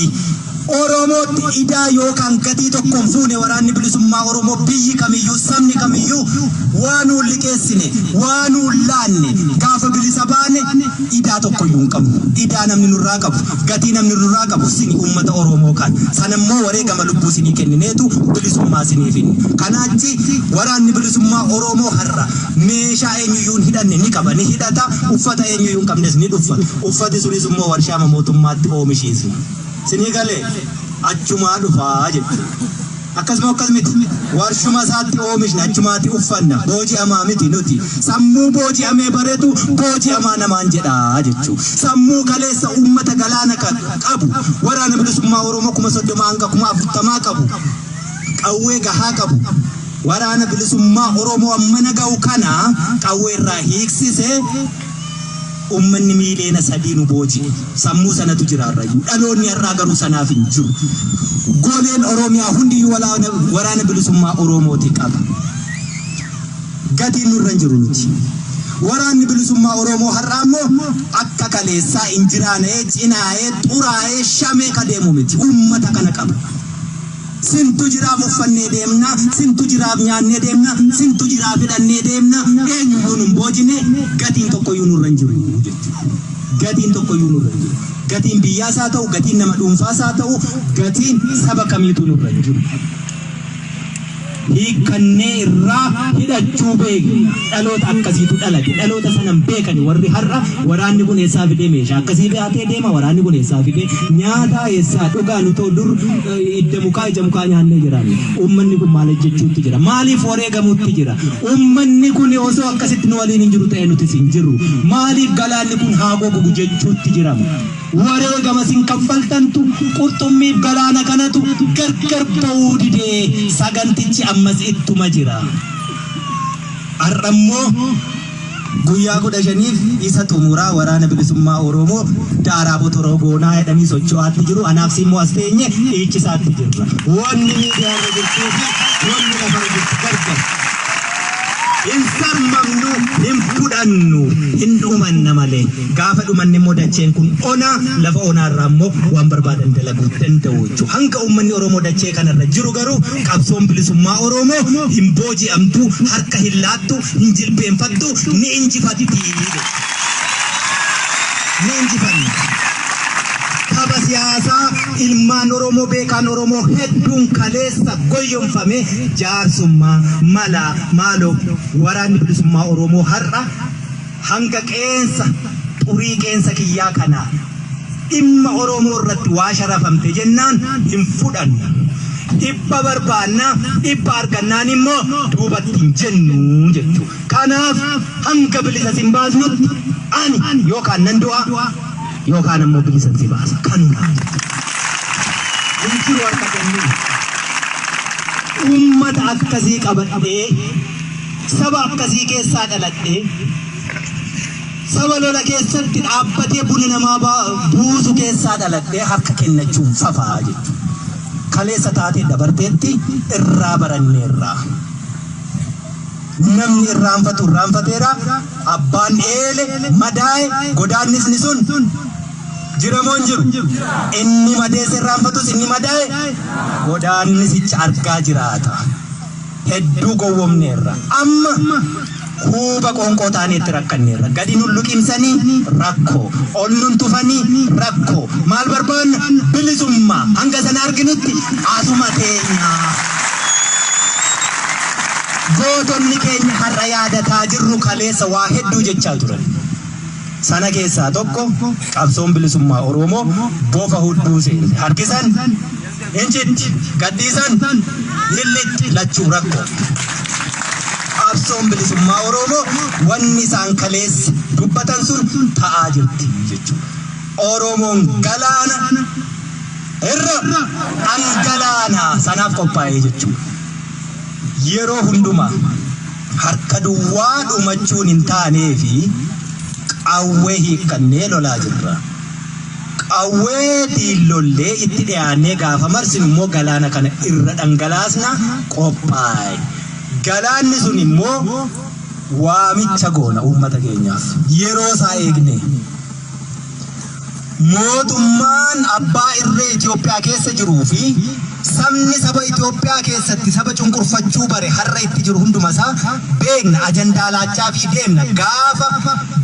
Oromootti idaa yookaan gatii tokko hin fuune waraanni bilisummaa Oromoo biyyi kamiyyuu sabni kamiyyuu waa nuun liqeessine waa nuun laanne gaafa bilisa baane idaa tokkoyyuu hin qabnu. Idaa namni nurraa qabu gatii namni nurraa qabu sini uummata Oromoo kan sanammoo wareegama lubbuu sinii kennineetu bilisummaa sinii finne. Kanaachi waraanni bilisummaa Oromoo har'a meeshaa eenyuyyuu hin hidhanne ni qaba ni hidhata uffata eenyuyyuu hin qabnes ni dhuffata. Uffati sunis immoo warshaama mootummaatti oomishiisna. Sinii galee achumaa dhufaa jechuudha. Akkasuma akkas miti. Warshuma isaatti oomishna achumaatti uffanna. Booji'amaa miti nuti. Sammuu booji'amee baretu booji'amaa namaan jedhaa jechuudha. Sammuu kaleessa uummata galaana qabu waraana bilisummaa Oromoo 30,000 hanga 40,000 qabu qawwee gahaa qabu waraana bilisummaa Oromoo ammana ga'u kana qawwee irraa hiiksise Uummanni miiliyoona 3 nu booji'e. Sammuu sanatu jira har'ayyuu. Dhaloonni har'aa garuu sanaaf hin jiru. Goleen Oromiyaa hundiyyuu waraana bilisummaa Oromooti qaba. Gatiin nurra hin jiru nuti. Waraanni bilisummaa Oromoo har'aa immoo akka kaleessaa injiraana'ee, cinaa'ee, xuraa'ee, shamee ka deemu miti. Uummata kana qaba. Sintu jiraaf uffannee deemna, sintu jiraaf nyaannee deemna, sintu jiraaf hidhannee deemna, eenyuyyuu nun boojine, gatiin tokkoyyuu nurra hin jiru jechuudha. Gatiin tokkoyyuu nurra hin jiru. Gatiin biyyaas haa ta'u, gatiin nama dhuunfaas haa ta'u, gatiin saba kamiitu nurra hin jiru. Hiikkannee irraa hidhachuu beekna. Dhaloota akkasiitu dhalate. Dhaloota sana hin beekani warri har'a waraanni kun eessaa fidee meeshaa akkasii baatee deema, waraanni kun eessaa fidee nyaataa eessaa dhugaa nutoo dur idda mukaa ija mukaa nyaannee jiraanne. Uummanni kun maal hojjechuutti jira? Maaliif wareegamuutti jira? Uummanni kun osoo akkasitti nu waliin hin jiru ta'e nutis hin jirru. Maaliif galaanni kun haa gogugu jechuutti jirama? Wareegama isin kaffaltantu qurxummiif galaana kanatu gargar ba'uu didee sagantichi ammas ittuma jira. Har'a immoo guyyaa 15f isa xumuraa waraana bilisummaa Oromoo daaraa botoroo goonaa jedhanii socho'aatti jiru. Anaaf si immoo as teenye dhiichisaatti jirra. Wanni miidiyaa irra jirtuu fi wanni lafarra jirtu gargar. Hin sarmamnu, hin fudhannu, hin dhumanna malee. Gaafa dhumanne immoo dacheen kun ona, lafa onaa irraa immoo waan barbaadan dalaguu danda'u jechuudha. Hanga uummanni Oromoo dachee kanarra jiru garuu qabsoon bilisummaa Oromoo hin booji'amtu, harka hin laattu, hin jilbeenfattu, ni injifatti jechuudha. Ni injifanna. Tapha siyaasaa ilmaan Oromoo beekaan Oromoo hedduun kaleessa goyyomfame jaarsummaa mala maaloo waraanni bilisummaa Oromoo har'a hanga qeensa xurii qeensa kiyyaa kana dhimma Oromoo irratti waa sharafamte jennaan hin fudhannu. Dhibba barbaanna, dhibba argannaan immoo duubatti hin jennu jechuudha. Kanaaf hanga bilisa sin baasnutti ani yookaan nan du'a yookaan ammoo bilisan si baasa. Kanuma. Hin jiru harka kennuu. Uummata akkasii qabadhee saba akkasii keessaa dhaladhee saba lola keessatti dhaabbatee buna namaa buusu keessaa dhaladhee harka kennachuun fafaa jechuudha. Kaleessa taatee dabarteetti irraa baranneerra. Namni irraanfatu irraanfateera. Abbaan eele madaa'e godaannisni sun jira moo hin jiru? Inni madeesse irraanfatus inni madaa'e godaannisicha argaa jiraata. Hedduu gowwomneerra. Amma Huuba qoonqoo taaneetti rakkanneerra. Gadi nun luqimsanii rakkoo. Ol nun tufanii rakkoo. Maal barbaanna? Bilisummaa. Hanga sana arginutti asuma teenya. Gootonni keenya har'a yaadataa jirru kaleessa waa hedduu jechaa turan. Sana keessaa tokko qabsoon bilisummaa Oromoo bofa hudduu seente. Harkisan hin citti, gadhiisan hin lixxi, lachuu rakkoo. Qabsoon bilisummaa Oromoo wanni isaan kaleessa dubbatan sun ta'aa jirti jechuudha. Oromoon galaana irra dhangalaana sanaaf qophaa'ee jechuudha. Yeroo hundumaa harka duwwaa dhumachuun hin taanee fi qawwee hiikkannee lolaa jirra. Qawweetiin lollee itti dhiyaannee gaafa marsinu immoo galaana kana irra dhangalaasna qophaa'e. Galaanni sun immoo waamicha goona uummata keenyaaf. Yeroo isaa eegne. Mootummaan abbaa irree Itoophiyaa keessa jiruu fi sabni saba Itoophiyaa keessatti saba cunqurfachuu bare har'a itti jiru hunduma isaa beekna, ajandaa laachaa fi deemna. Gaafa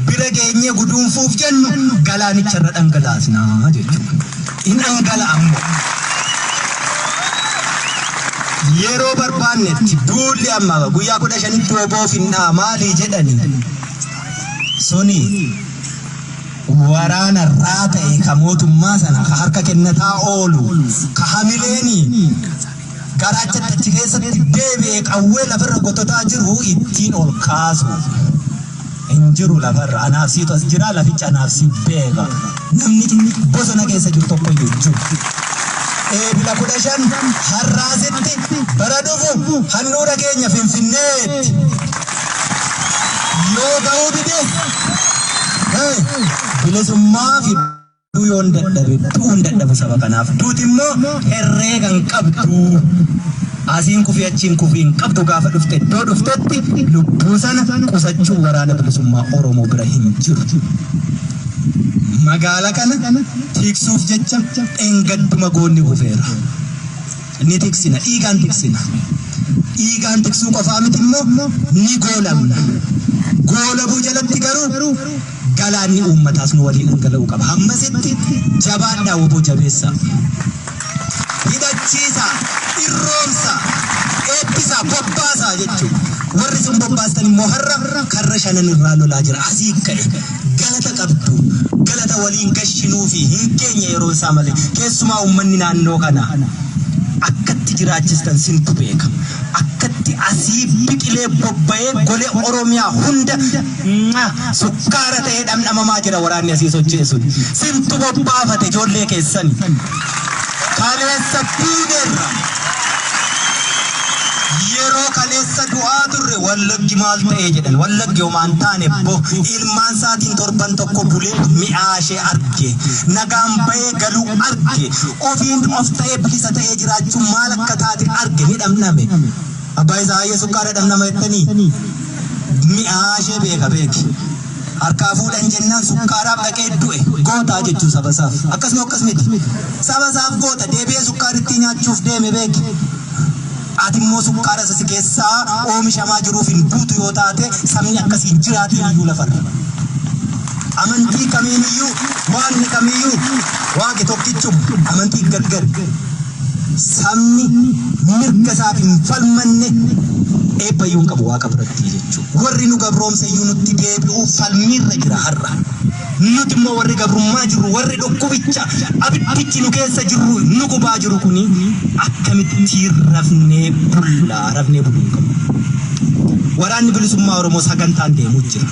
bira geenyee guduunfuuf jennu galaanicha irra dhangalaasna jechuudha. In dhangala'a immoo. Yeroo barbaannetti duulli amma guyyaa 15tti oboo finnaa maalii jedhani suni waraana irraa ta'e ka mootummaa sana ka harka kennataa oolu ka hamileeni garaachatti achi keessatti deebi'e qawwee lafarra gototaa jiru ittiin ol kaasu hin jiru lafarra. Anaaf siitu as jira, laficha anaaf si beeka. Namni bosona keessa jiru tokko iyyuu hin jiru. Eebila 15 har'aasitti bara dhufu handhuura keenya Finfinneetti. Yoo ga'uu dides bilisummaa fiduu yoon dadhabe du'uun dadhabu saba kanaaf. Duuti immoo herreega hin qabdu. Asiin kufii achiin kufii hin qabdu, gaafa dhufte iddoo dhuftetti lubbuu sana qusachuu waraana bilisummaa Oromoo bira hin jiru. Magaala kana tiksuuf jecha dheengadduma goonni kufeera. Ni tiksina, dhiigaan tiksina. Dhiigaan tiksuu qofaa miti immoo ni goolamna. Goolabuu jalatti garuu galaanni uummataas nu waliin dhangala'uu qaba. Hammasitti jabaadhaa, woboo jabeessaa. Hidhachiisaa, irroomsaa, eebbisaa, bobbaasaa jechuudha. Warri isin bobbaastan immoo har'a karra shanan irraa lolaa jira. Asii ka'e galata qabdu. Galata waliin gashinuu fi hin geenye yeroo isaa malee. Keessumaa uummanni naannoo kanaa akkatti jiraachistan sintu beeka. Akkatti asii biqilee bobba'ee golee Oromiyaa hunda sukkaara ta'ee dhamdhamamaa jira waraanni asii socho'e sun. Sintu bobbaafate ijoollee keessani. Kaleessa duuneerra. Yeroo kaleessa du'aa turre Wallaggi maal ta'ee jedhan. Wallaggi homaan taane bo ilmaan isaatiin torban tokko bulee mi'aa ishee arge. Nagaan bahee galuu arge. Ofiin of ta'ee bilisa ta'ee jiraachuun maal akka taate arge, ni dhamdhame. Abbaa isaa hayyee sukkaara dhamdhama jettanii mi'aa ishee beeka beeki. Harkaa fuudhan jennaan sukkaaraaf dhaqee du'e, gootaa jechuun saba isaaf. Akkasuma akkas miti. Saba isaaf goota, deebi'ee sukkaarittii nyaachuuf deeme beeki. Ati immoo sukkaara isa si keessaa oomishamaa jiruuf hin duutu yoo taate, sabni akkasii hin jiraatiin iyyuu lafarra. Amantii kamiin iyyuu, waaqni kamiyyuu waaqi tokkichuma, amantii gargar. Sabni mirga isaaf hin falmanne eebba iyyuu hin qabu waaqa biratti jechuudha. Warri nu gabroomse iyyuu nutti deebi'uuf falmiirra jira har'a. Nuti immoo warri gabrummaa jirru, warri dhukkubicha abiddichi nu keessa jirru nu gubaa jiru kuni akkamitti rafnee bullaa? Rafnee buluu hin qabu. Waraanni bilisummaa Oromoo sagantaan deemuu jira.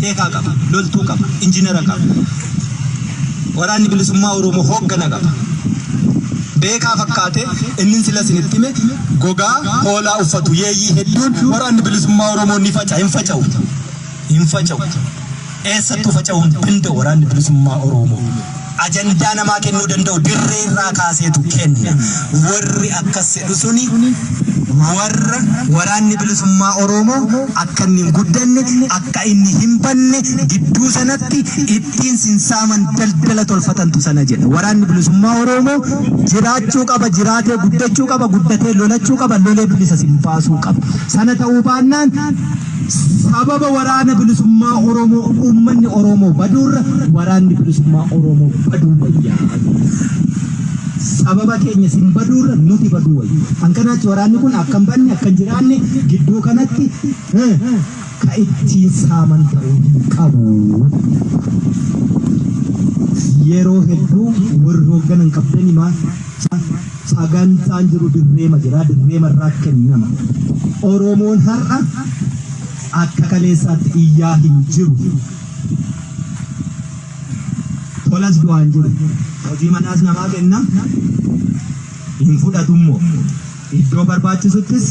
Beekaa qaba, loltuu qaba, injinara qaba. Waraanni bilisummaa Oromoo hooggana qaba. Beekaa fakkaate inni sila isinitti hime gogaa hoolaa uffatu yeeyyii hedduun waraanni bilisummaa Oromoo ni faca, hin faca'u. Hin faca'u. Eessattuu faca'uu hin danda'u waraanni bilisummaa Oromoo. Ajandaa namaa kennuu danda'u dirree irraa kaaseetu kenna. Warri akkas jedhu suni warra waraanni bilisummaa Oromoo akka inni hin guddanne, akka inni hin banne gidduu sanatti ittiin sinsaaman daldala tolfatantu sana jedha. Waraanni bilisummaa Oromoo jiraachuu qaba, jiraatee guddachuu qaba, guddatee lolachuu qaba, lolee bilisa sin baasuu qaba. Sana ta'uu baannaan Sababa Waraana Bilisummaa Oromoo uummanni Oromoo baduurra Waraanni Bilisummaa Oromoo baduu wayyaa. Sababa keenya sin baduurra nuti baduu wayya. Hankanaachi waraanni kun akka hin badne, akka hin jiraanne gidduu kanatti ka ittiin saaman ta'uu hin qabu. Yeroo hedduu warri hoogganan qabdanii maal sagantaan jiru dirreema jira, dirreema irraa kennama. Oromoon har'a akka kaleessaatti iyyaa hin jiru. Tolas du'aa hin jiru. Hojii manaas namaa kenna, hin fudhatummoo. Iddoo barbaachisuttis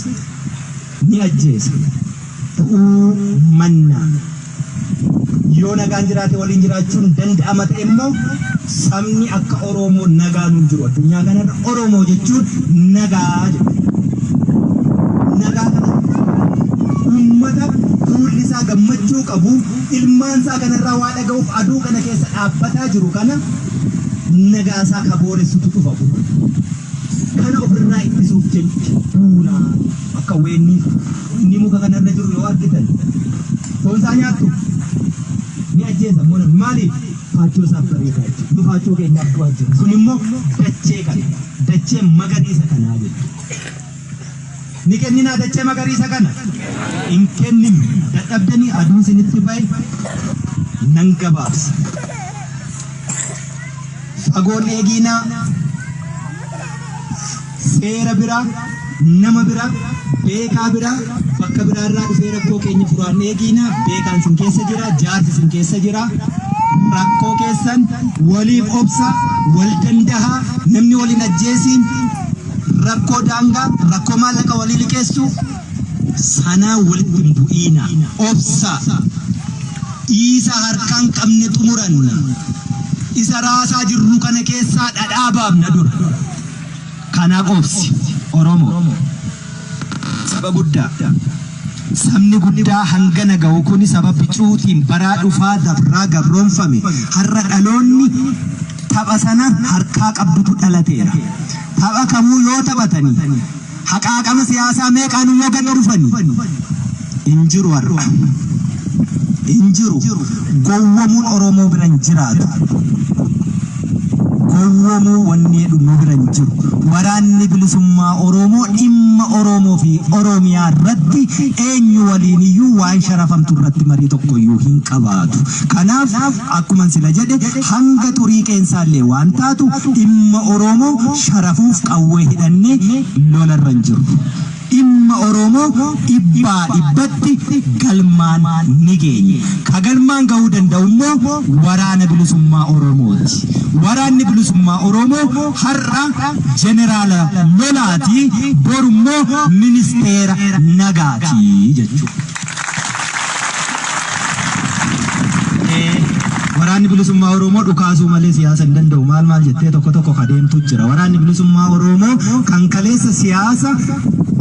ni ajjeesa. Du'uu mannaa. Yoo nagaan jiraate waliin jiraachuun danda'ama ta'e immoo, sabni akka Oromoo nagaan hin jiru. Addunyaa kanarra Oromoo jechuun nagaa jedhu. Nagaa kana uummata fuulli isaa gammachuu qabu, ilmaan isaa kanarraa waa dhaga'uuf aduu kana keessa dhaabbataa jiru kana nagaa isaa ka booressutu dhufa. Kana ofirraa ittisuuf jecha duunaa. Akka weennii inni muka kanarra jiru yoo argitan, foon isaa nyaattu? Ni ajjeesa immoo namni. Maaliif? Faachoo isaaf bareedaa jechuudha. Nu faachoo keenyaaf du'aa jiru. Sun immoo dachee kana, dachee magariisa kanaa jechuudha. Ni kenninaa dachee magariisa kana? Hin kenninu. Dadhabdanii aduun isinitti ba'e, nan gabaabsa. Fagoon eegiinaa, seera biraa, nama biraa, beekaa biraa, bakka biraarraa dhufee rakkoo keenya furaan eegiinaa. Beekaan sin keessa jira, jaarsi sin keessa jira. Rakkoo keessan waliif obsa, wal dandahaa, namni waliin ajjeesiin, rakkoo daangaa, rakkoo maallaqa walii liqeessu sanaa walitti hin bu'iina. Obsa. Dhiisa, harkaan qabne xumuranna. Isa raasaa jirru kana keessaa dhadhaa baafna dura. Kanaaf obsi. Oromoo. Saba guddaa. Sabni guddaa hangana ga'u kuni saba bicuutiin baraa dhufaa dabraa gabroonfame. Har'a dhaloonni tapha sana harkaa qabdutu dhalateera. Tapha kamuu yoo taphatanii, haqaaqama siyaasaa meeqaan yoo gad dhufanii, hin jiru har'a. Hin jiru. Gowwomuun Oromoo bira hin jiraatu. Gowwomuu wanni jedhu nu bira hin jiru. Waraanni Bilisummaa Oromoo dhimma Oromoo fi Oromiyaa irratti eenyu waliin iyyuu waan sharafamtu irratti marii tokko iyyuu hin qabaatu. Kanaaf akkuma sila jedhe, hanga xurii qeensaallee waan taatu dhimma Oromoo sharafuuf qawwee hidhannee lolarra hin jirru. Dhimma Oromoo dhibbaa dhibbatti galmaan ni geenya. Ka galmaan ga'uu danda'u immoo Waraana Bilisummaa Oromooti. Waraanni Bilisummaa Oromoo har'a jeneraala lolaati, boru immoo ministeera nagaati jechuudha. Waraanni Bilisummaa Oromoo dhukaasuu malee siyaasa hin danda'u maal maal jettee tokko tokko kadeemtu jira. Waraanni Bilisummaa Oromoo kan kaleessa siyaasa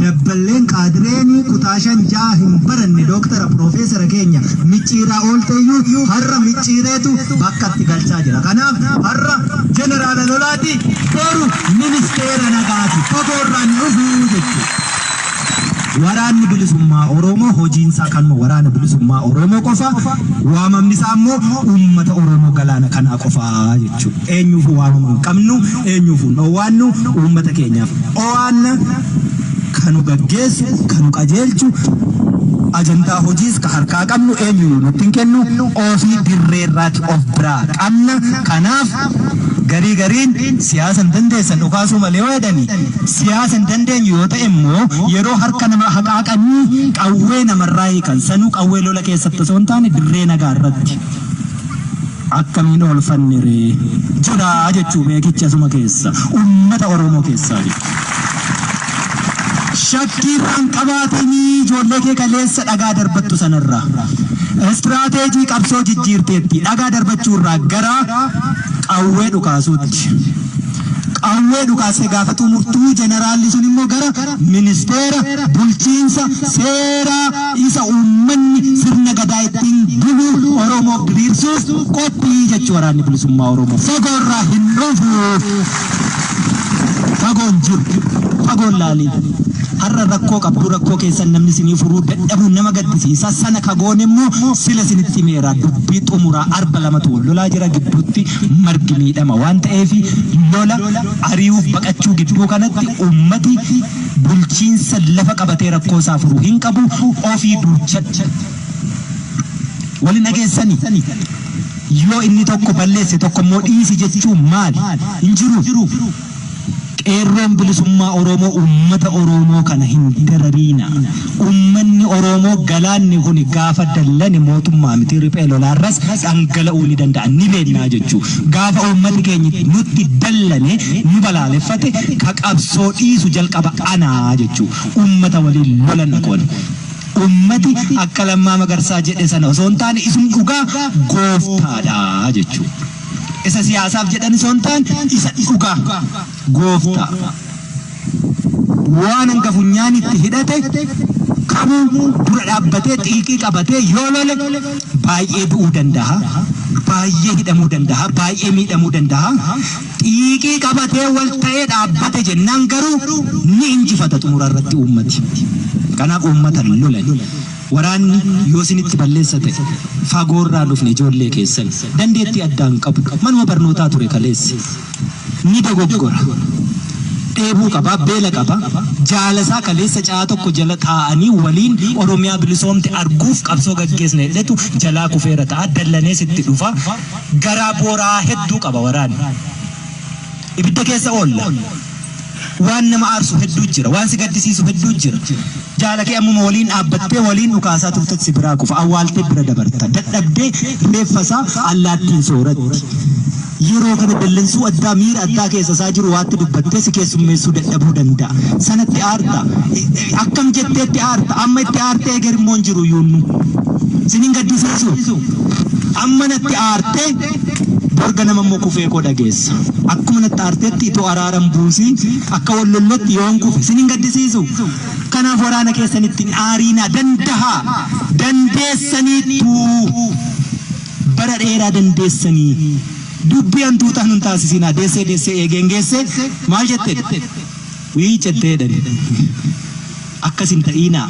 dabballeen qaadireen kutaa 5 6 hin baranne, dooktara piroofeesara keenya micciiraa oolteeyyuu, har'a micciireetu bakka itti galchaa jira. Kanaaf har'a jeneraala lolaati, boru ministeera nagaati. Fagoorraan dhufuu jechuudha. Waraanni Bilisummaa Oromoo hojiinsaa kanuma, Waraana Bilisummaa Oromoo qofa, waamamni isaa immoo uummata Oromoo galaana kanaa qofa jechuudha. Eenyuufuu waamama hin qabnu, eenyuufuu hin dhoowwaannu, uummata keenyaaf dhowaanna, kanu gaggeessu, kanu qajeelchu, ajandaa hojiis ka harkaa qabnu eenyuyyuu nutti hin kennu, ofii dirreerraati of biraa qabna. Kanaaf garii gariin siyaasa hin dandeessan dhukaasuu malee yoo jedhani, siyaasa hin dandeenyu yoo ta'e immoo, yeroo harka nama haqaaqanii qawwee namarraa hiikan sanuu qawwee lola keessatti osoo hin taane dirree nagaa irratti akkamiin oolfanne ree? Jira jechuu beekichi asuma keessa uummata Oromoo keessaa jechuudha. Shakkii irraan qabaatinii ijoollee kee kaleessa dhagaa darbattu sanarraa. Istiraateejii qabsoo jijjiirteetti, dhagaa darbachuurraa gara qawwee dhukaasuutti. Qawwee dhukaastee gaafa xumurtuu, jeneraalli sun immoo gara ministeera bulchiinsa seeraa isa uummanni sirna gadaa ittiin bulu Oromoof diriirsuuf qophii jechuu. Waraanni Bilisummaa Oromoo fagoorraa hin dhufu. Fagoon jiru. Fagoon laaliin. Har'a rakkoo qabdu, rakkoo keessan namni isinii furuu dadhabuun nama gaddisiisa. Sana ka goone immoo sila isinitti himeera, dubbii xumuraa. Arba lamatu wal lolaa jira, gidduutti margi miidhama waan ta'eef, lola ari'uuf baqachuu gidduu kanatti ummati bulchiinsa lafa qabatee rakkoo isaa furuu hin qabu. Ofii duuchadha. Wali dhageessanii, yoo inni tokko balleesse tokko immoo dhiisi jechuun maali? Hin jiru. Qeerroon bilisummaa Oromoo uummata Oromoo kana hin darariina. Uummanni Oromoo galaanni kun gaafa dallane mootummaa miti, riphee lolaarras dhangala'uu ni danda'a, ni beennaa jechuu. Gaafa uummati keenya nutti dallane, nu balaaleffate, ka qabsoo dhiisu jalqaba anaa jechuu. Uummata waliin lolan kun. Ummati akka Lammaa Magarsaa jedhe sana osoo hin taane, isum dhugaa gooftaadha jechuu. Isa siyaasaaf jedhan osoo hin taane, isa dhugaa gooftaa. Waan hanga funyaanitti hidhate kamuu dura dhaabbatee xiiqii qabatee yoo lole, baay'ee du'uu danda'a. Baay'ee hidhamuu danda'a. Baay'ee miidhamuu danda'a. Xiiqii qabatee wal ta'ee dhaabbate jennaan garuu ni injifata xumura irratti uummati. Kanaaf uummata lolan. Waraanni yoo isinitti balleessa ta'e, fagoorraa dhufne, ijoollee keessan dandeettii addaan qabu, manuma barnootaa ture kaleesse. Ni dogoggora. Dheebuu qaba, beela qaba. Jaalasaa kaleessa caa tokko jala taa'anii waliin Oromiyaa bilisoomte arguuf qabsoo gaggeessna jedhetu jalaa kufeera ta'a. Dallanees itti dhufa. Garaa booraa hedduu qaba waraanni. Ibidda keessa oolla. Waan nama aarsu hedduu jira. Waan si gaddisiisu hedduu jira. Jaala kee ammuma waliin dhaabbattee waliin dhukaasaa turtetti si biraa kufa. Awwaaltee bira dabarta. Dadhabdee reeffa isaa allaattiin sooratti. Yeroo kana dallansuu addaa, miira addaa keessa isaa jiru waatti dubbattee si keessummeessuu dadhabuu danda'a. Sanatti aarta. Akkam jetteetti aarta? Amma itti aartee eger immoo hin jiru yuunnu. Sinin gaddisiisu. Amma natti aartee borga nama immoo kufee koo dhageessa. Akkuma natti aarteetti itoo araaran buusii akka wal lollotti yoon kufe sinin gaddisiisu. Kanaaf waraana keessanitti hin aariinaa, dandahaa. Dandeessaniittu. Bara dheeraa dandeessanii. Dubbii hantuutaa nun taasisinaa. Deessee deessee eegeen geessee maal jette? Wii cettee jedhani. Akkas hin ta'iinaa.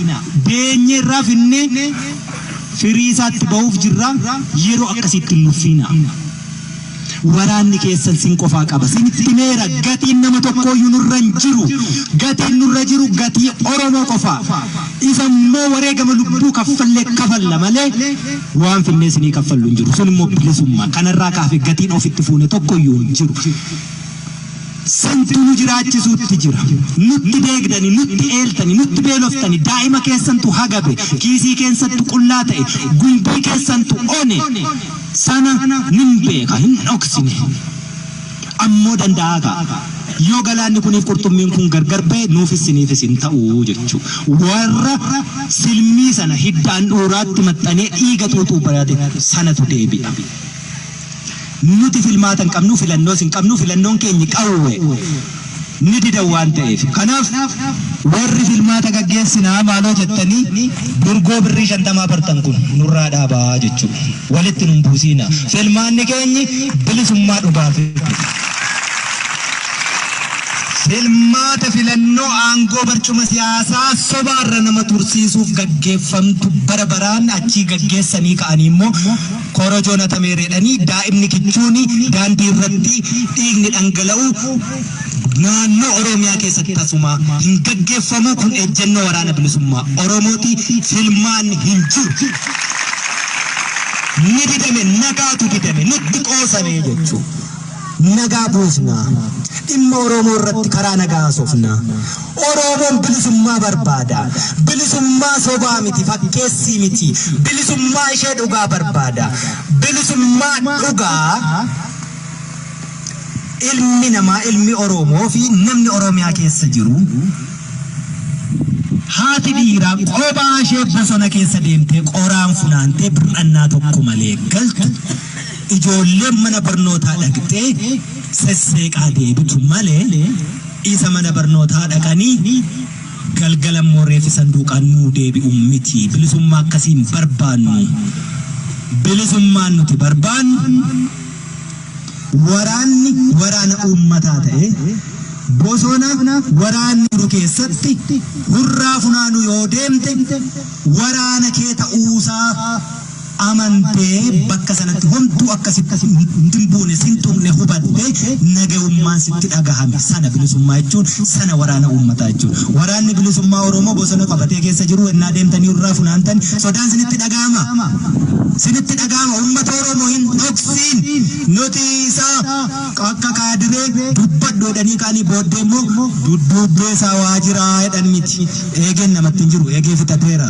Beenyee irraa finnee firii isaatti bahuuf jirra, yeroo akkasiitti hin nuffiinaa. Waraanni keessan sin qofaa qaba. Sinitti himeera, gatiin nama tokkooyyuu nurra hin jiru. Gatiin nurra jiru gatii Oromoo qofaa. Isa immoo wareegama lubbuu kaffallee kafalla malee waan finnee sinii kaffallu hin jiru. Sun immoo bilisummaa. Kanarraa kaafee gatiin ofitti fuune tokkoyyuu hin jiru. Santu nu jiraachisuutti jira. Nutti deegdani, nutti eeltani, nutti beeloftani, daa'ima keessantu hagabe, kiisii keessattu qullaa ta'e, gumbii keessantu one. Sana nin beeka, hin dhoksine. Ammoo danda'aa ka'a. Yoo galaanni kuniif qurxummiin kun gargar ba'e, nuufis siniifis hin ta'u jechuu. Warra silmii sana hiddaan dhuuraatti maxxanee dhiiga xuuxuu barate sanatu deebi'a. Nuti filmaata hin qabnu, filannoos hin qabnu, filannoon keenyi qawwe ni didan waan ta'eef. Kanaaf warri filmaata gaggeessinaa maaloo jettanii durgoo birrii 50 bartan kun nurraa dhaabaa jechuudha. Walitti nun buusiina. Filmaanni keenyi bilisummaa dhugaa fidu. Filmaata filannoo aangoo barcuma siyaasaa sobaarra nama tursiisuuf gaggeeffamtu bara baraan achii gaggeessanii ka'anii immoo korojoo natameereedhanii daa'imni kichuuni daandii irratti dhiigni dhangala'u naannoo Oromiyaa keessatti tasuma hin gaggeeffamu. Kun ejjennoo Waraana Bilisummaa Oromooti. Filmaanni hin jiru. Ni didame, nagaatu didame, nutti qoosame jechuudha. Nagaa buusna. Dhimma Oromoo irratti karaa nagaa haasofna. Oromoon bilisummaa barbaada. Bilisummaa sobaa miti, fakkeessii miti. Bilisummaa ishee dhugaa barbaada. Bilisummaa dhugaa ilmi namaa, ilmi Oromoo fi namni Oromiyaa keessa jiru, haati dhiiraa qophaa ishee bosona keessa deemtee qoraan funaantee bir'annaa tokko malee galtu, ijoolleen mana barnootaa dhaqxee sesseeqaa deebitu malee, isa mana barnootaa dhaqanii galgala immoo reeffi sanduuqaan nuu deebi'u miti. Bilisummaa akkasiin barbaannu. Bilisummaan nuti barbaannu, waraanni waraana uummataa ta'e. Bosona waraanni jiru keessatti hurraa funaanuu yoo deemte, waraana kee ta'uusaa amantee, bakka sanatti homtuu akka sitti hin buune, sin tuqne hubattee, nagahummaan sitti dhagahame sana bilisummaa jechuun, sana waraana uummataa jechuun. Waraanni bilisummaa Oromoo bosona qabatee keessa jiru ennaa deemtanii hurraa funaantan sodaan sinitti dhagahama. Sinitti dhagahama. Uummata Oromoo hin dhoksiin. Nuti isa akka kaadiree dubbadhu jedhanii kaanii booddee immoo dudduubbee isaa waa jiraa jedhan miti. Eegeen namatti hin jiru. Eegee fixateera.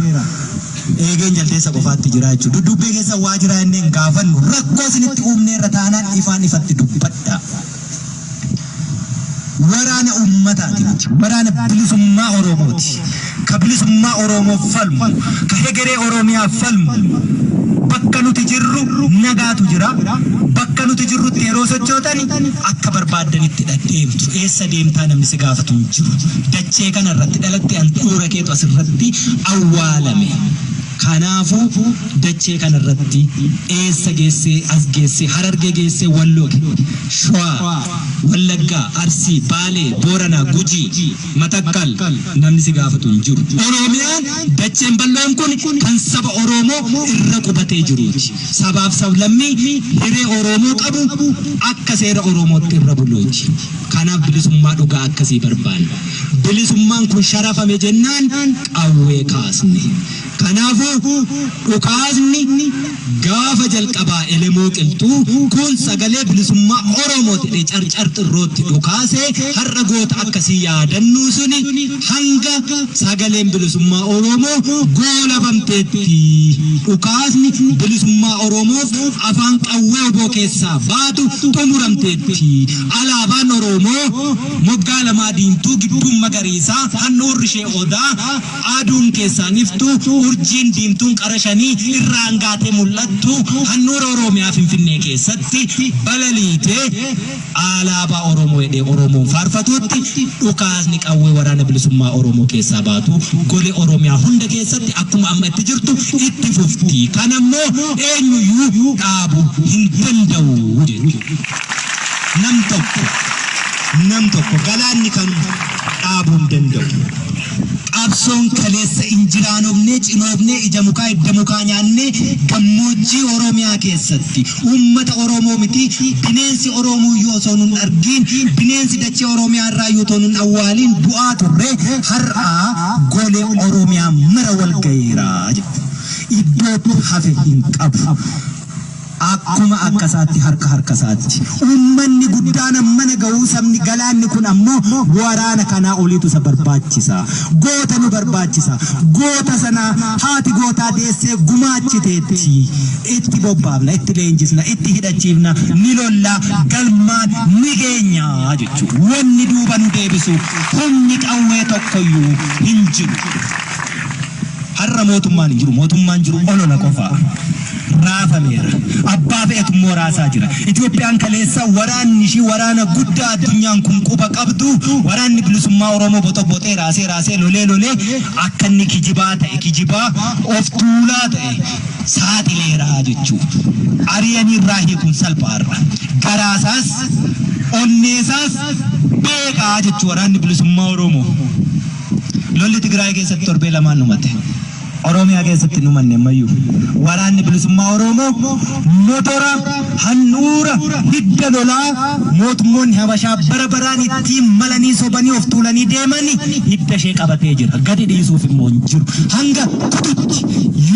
Eegeen jaldeessa qofaatti jira jechuudha. Dudduubbee keessa waa jiraa jennee hin gaafannu. Rakkoo isinitti uumnee irra taanaan ifaan ifatti dubbadha. Waraana uummataati miti. Waraana bilisummaa Oromooti. Ka bilisummaa Oromoof falmu, ka hegeree Oromiyaaf falmu. Bakka nuti jirru nagaatu jira. Bakka nuti jirrutti yeroo sochootani akka barbaaddanitti deemtu. Eessa deemtaa namni si gaafatu hin jiru. Dachee kana irratti dhalatte, handhuura keetu asirratti awwaalame. Kanaafuu dachee kana irratti eessa geessee, as geessee, Harargee geessee, Walloo, Shawaa, Wallaggaa, Arsii, Baalee, Booranaa, Gujii, Matakkal namni si gaafatu hin jiru. Oromiyaan dacheen bal'oon kun kan saba Oromoo irra qubatee jiruuti. Sabaaf sablammii hiree Oromoo qabu akka seera Oromootti irra buluuti. Kanaaf bilisummaa dhugaa akkasii barbaanna. Bilisummaan kun sharafame jennaan qawwee kaasne. Kanaafuu dhukaasni gaafa jalqabaa Elemoo Qilxuu kun sagalee bilisummaa Oromoo jedhee Carcar Xirrootti dhukaasee, har'a goota akkasii yaadannuu suni, hanga sagaleen bilisummaa Oromoo goolabamteetti dhukaasni bilisummaa Oromoof afaan qawwee oboo keessaa baatu xumuramteetti. Alaabaan Oromoo moggaa lamaa diimtuu, gidduun magariisaa, handhuurri ishee odaa, aduun keessaan iftu, urjiin diimtuun qara shanii irraan gaatee mul'attu, handhuura Oromiyaa Finfinnee keessatti balaliitee alaabaa Oromoo jedhee Oromoon faarfatuutti, dhukaasni qawwee waraana bilisummaa Oromoo keessaa baatu golee Oromiyaa hunda keessatti akkuma amma itti jirtu itti fufti. Kanammoo eenyuyyuu dhaabuu hin danda'u jechuudha. Nam tokko galaanni kan dhaabuu hin danda'u. Qabsoon kaleessa injiraanofnee, cinoofnee, ija mukaa hidda mukaa nyaannee gammoojjii Oromiyaa keessatti uummata Oromoo miti, bineensi Oromoo iyyuu osoo nun argiin, bineensi dachee Oromiyaa irraa iyyuu otoo nun awwaaliin du'aa turre, har'aa golee Oromiyaa mara wal gaheera jechuudha. Iddootti hafe hin qabu. Akkuma akka isaatti, harka harka isaatti. Uummanni guddaan mana ga'uu, sabni galaanni kun ammoo waraana kanaa oliitu isa barbaachisa. Goota nu barbaachisa. Goota sana haati gootaa deessee gumaachiteetti. Itti bobbaafna, itti leenjisna, itti hidhachiifna, ni lolla, galmaan ni geenya jechuudha. Wanni duuba nu deebisu humni qawwee tokkoyyuu hin jiru. Har'a mootummaan hin jiru. Mootummaan jiru olola qofa. Raafameera. Abbaa fe'etu immoo raasaa jira. Itoophiyaan kaleessa waraanni ishii waraana guddaa addunyaan kun quba qabdu, waraanni bilisummaa Oromoo boxoboxee, raasee raasee, lolee lolee akka inni kijibaa ta'e, kijibaa of tuulaa ta'e saaxileera jechuudha. Ari'anii irraa hiikuun salphaarra. Garaasaas onneesaas beekaa jechuu waraanni bilisummaa Oromoo. Lolli Tigraay keessatti torbee 2n dhumate. Oromiyaa keessatti hin dhumanne ammayyuu. Waraanni bilisummaa Oromoo motora handhuura hidda lolaa mootummoonni Habashaa bara baraan ittiin malanii, sobanii, of tuulanii deemanii hidda ishee qabatee jira. Gadi dhiisuuf immoo hin jiru. Hanga kututti,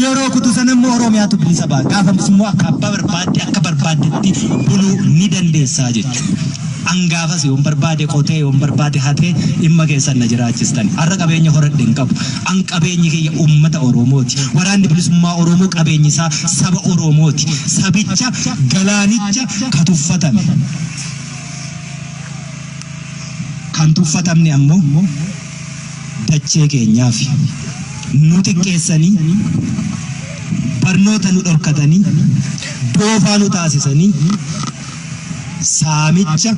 yeroo kutu sana immoo Oromiyaatu bilisa ba'a. Gaafas immoo akka abbaa barbaadde, akka barbaaddetti buluu ni dandeessaa jechuudha. Angaafas yoon barbaade qotee, yoon barbaade hatee dhimma keessan na jiraachistan. Har'a qabeenya horadhe hin qabu. An qabeenyi kiyya uummata Oromooti. Waraanni bilisummaa Oromoo qabeenyi isaa saba Oromooti. Sabicha galaanicha ka tuffatame. Kan tuffatamne ammoo dachee keenyaaf nu xiqqeessanii, barnoota nu dhorkatanii, doofaa nu taasisanii, saamicha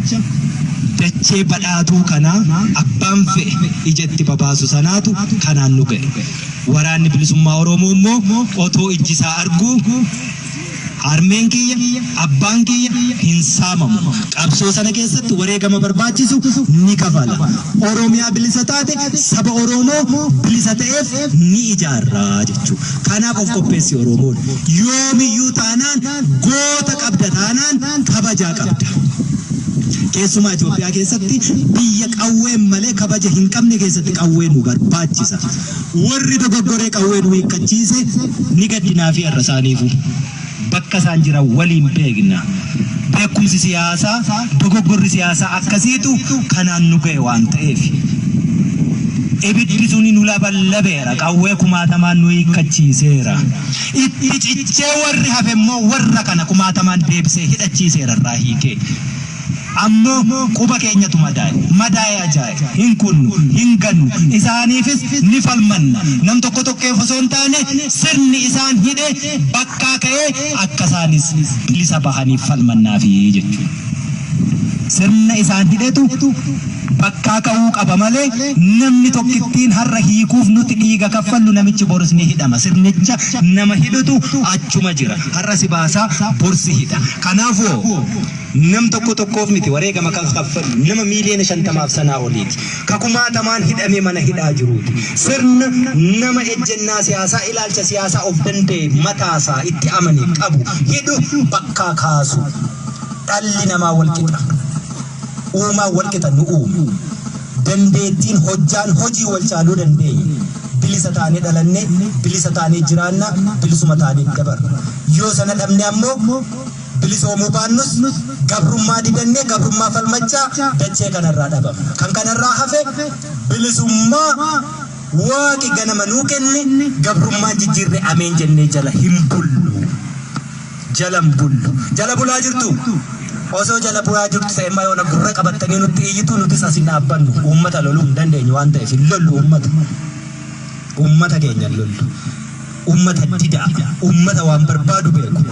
dachee badhaatuu kanaa abbaan fe'e ija itti babaasu sanaatu kanaan nu ga'e. Waraanni bilisummaa Oromoo immoo otoo ijji isaa arguu Harmeen kiyya, abbaan kiyya hin saamamu. Qabsoo sana keessatti wareegama barbaachisu ni kafala. Oromiyaa bilisa taate saba Oromoo bilisa ta'eef ni ijaarra jechuudha. Kanaaf of qopheessi Oromoon. Yoomiyyuu taanaan goota qabda taanaan kabajaa qabda. Keessumaa Itoophiyaa keessatti biyya qawween malee kabaja hin qabne keessatti qawwee nu barbaachisa. Warri dogoggoree qawwee nu hiikkachiise ni gaddinaafi har'a isaaniifu. Bakka isaan jiran waliin beekna. Beekumsi siyaasaa, dogoggorri siyaasaa akkasiitu kanaan nu ga'e waan ta'eef. Ibiddi suni nu laballabeera, qawwee kumaatamaan nu hiikkachiiseera. Itti cichee warri hafe immoo warra kana kumaatamaan deebisee hidhachiiseera irraa hiikee. Ammoo quba keenyatu madaa'e. Madaa'e ajaa'e. Hin kunnu, hin gannu. Isaaniifis ni falmanna. Nam tokko tokkeef osoo hin taane sirni isaan hidhe bakkaa ka'ee akka isaanis bilisa bahaniif falmannaafi jechuudha. Sirna isaan hidhetu bakkaa ka'uu qaba malee namni tokkittiin har'a hiikuuf nuti dhiiga kaffallu namichi borus ni hidhama. Sirnicha nama hidhutu achuma jira. Har'a si baasaa bor si hidha. Kanaafuu nam tokko tokkoof miti wareegama kan kaffallu nama miiliyoona 50f sanaa oliiti. Ka kumaatamaan hidhamee mana hidhaa jiruuti. Sirna nama ejjennaa siyaasaa ilaalcha siyaasaa of danda'e mataasaa itti amane qabu hidhu bakkaa kaasu. Dhalli namaa wal qixa. Uumaan wal qixa nu uume. Dandeettiin hojjaan hojii wal caaluu dandeenya. Bilisa taanee dhalannee, bilisa taanee jiraanna, bilisuma taanee dabarra. Yoo sana dhabne ammoo bilisoomuu baannus gabrummaa didannee gabrummaa falmachaa dachee kanarraa dhabamna. Kan kanarraa hafe bilisummaa Waaqi ganama nuu kenne gabrummaan jijjiirre ameen jennee jala hin bullu. Jala hin bullu. Jala bulaa jirtu? Osoo jala bulaa jirtu ta'e immoo yoona gurra qabattanii nutti iyyitu nutis as hin dhaabbannu. Uummata loluu hin dandeenyu waan ta'eef hin lollu uummata. Uummata keenya hin lollu. Uummata didaa. Uummata waan barbaadu beeku.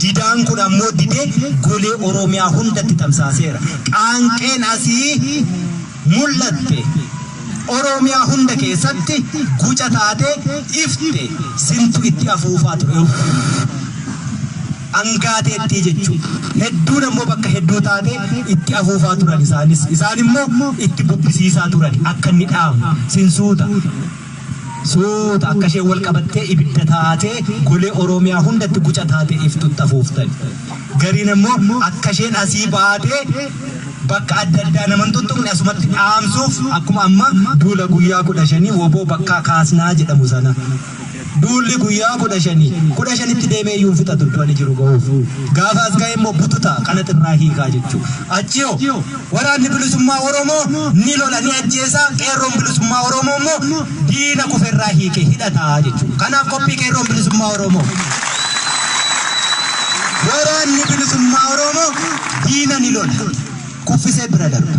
Didaan kun ammoo didee golee Oromiyaa hundatti tamsaaseera. Qaanqeen asii mul'atte Oromiyaa hunda keessatti guca taatee ifte sintu itti afuufaa ture. Angaateettii jechuudha. Hedduun ammoo bakka hedduu taatee itti afuufaa turan isaanis. Isaan immoo itti bubbisiisaa turan akka inni dhaamu. Sin suuta. Suuta akka isheen wal qabattee ibidda taatee golee Oromiyaa hundatti guca taatee iftutti afuuftani. Gariin ammoo akka isheen asii baatee bakka adda addaa nama hin tuttuqne asumatti dhaamsuuf akkuma amma duula guyyaa 15 wbo bakkaa kaasnaa jedhamu sana. Duulli guyyaa 15, 15tti deemee iyyuu hin fixatu iddoo ani jiru gahuuf. Gaafa as gahe immoo bututa kanatu irraa hiikaa jechuu. Achi hoo waraanni bilisummaa Oromoo ni lola ni ajjeesa qeerroon bilisummaa Oromoo immoo diina kufe irraa hiike hidhata jechuu. Kanaaf qophii qeerroon bilisummaa Oromoo. Waraanni bilisummaa Oromoo diina ni lola. Kuffisee bira darba.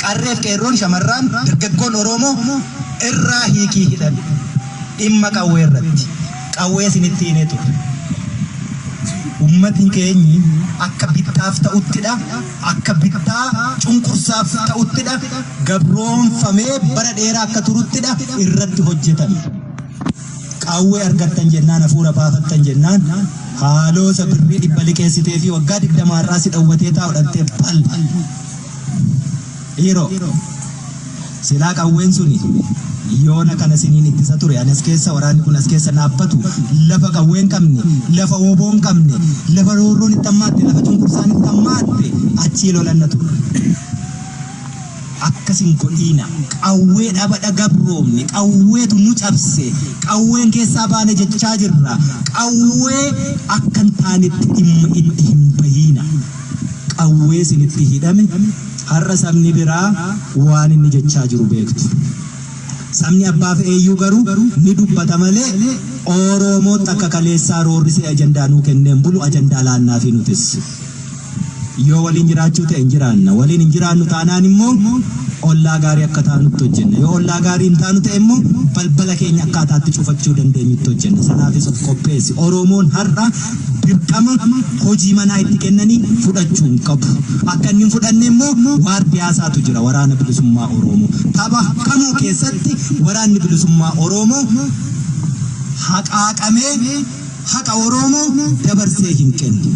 Qarreef qeerroon shamarraan dargaggoon Oromoo irraa hiikii hidhadhu. Dhimma qawwee irratti. Qawwee isinitti himee ture. Ummatni keenyi akka bittaaf ta'uttidha, akka bittaa cunqursaaf ta'uttidha, gabroomfamee bara dheeraa akka turuttidha irratti hojjetame. Qawwee argattan jennaan hafuura baafattan jennaan haaloosa birrii 100 liqeessiteefii waggaa 20 har'aa si dhowwatee taa'u dhaqxee bal. Dhiiroo! Silaa qawween suni yoona kana siniin ittisa ture. Ani as keessa, waraanni kun as keessa dhaabbatu lafa qawwee hin qabne, lafa wbo hin qabne, lafa roorroon itti hammaatte, lafa cunqursaan itti hammaatte achii lolanna turre. Akkas hin godhiina. Qawwee dhabadha gabroomne. Qawweetu nu cabse. Qawween keessaa baane jechaa jirra. Qawwee akka hin taanetti dhimma itti hin bahiina. Qawwee isinitti hidhame har'a sabni biraa waan inni jechaa jiru beektu. Sabni abbaa fe'eeyyuu garuu ni dubbata malee Oromootti akka kaleessaa roorrisee ajandaa nuu kennee hin bulu, ajandaa laannaafii nutis. Yoo waliin jiraachuu ta'e hin jiraanna. Waliin hin jiraannu taanaan immoo ollaa gaarii akka taanutti hojjenna. Yoo ollaa gaarii hin taanu ta'e immoo balbala keenya akkaataatti cufachuu dandeenyutti hojjenna. Sanaafis of qopheessi. Oromoon har'a dirqama hojii manaa itti kennanii fudhachuu hin qabu. Akka inni hin fudhanne immoo waardiyaasaatu jira, Waraana Bilisummaa Oromoo. Tapha kamuu keessatti Waraanni Bilisummaa Oromoo haqaaqamee. Haqa Oromoo dabarsee hin kennu.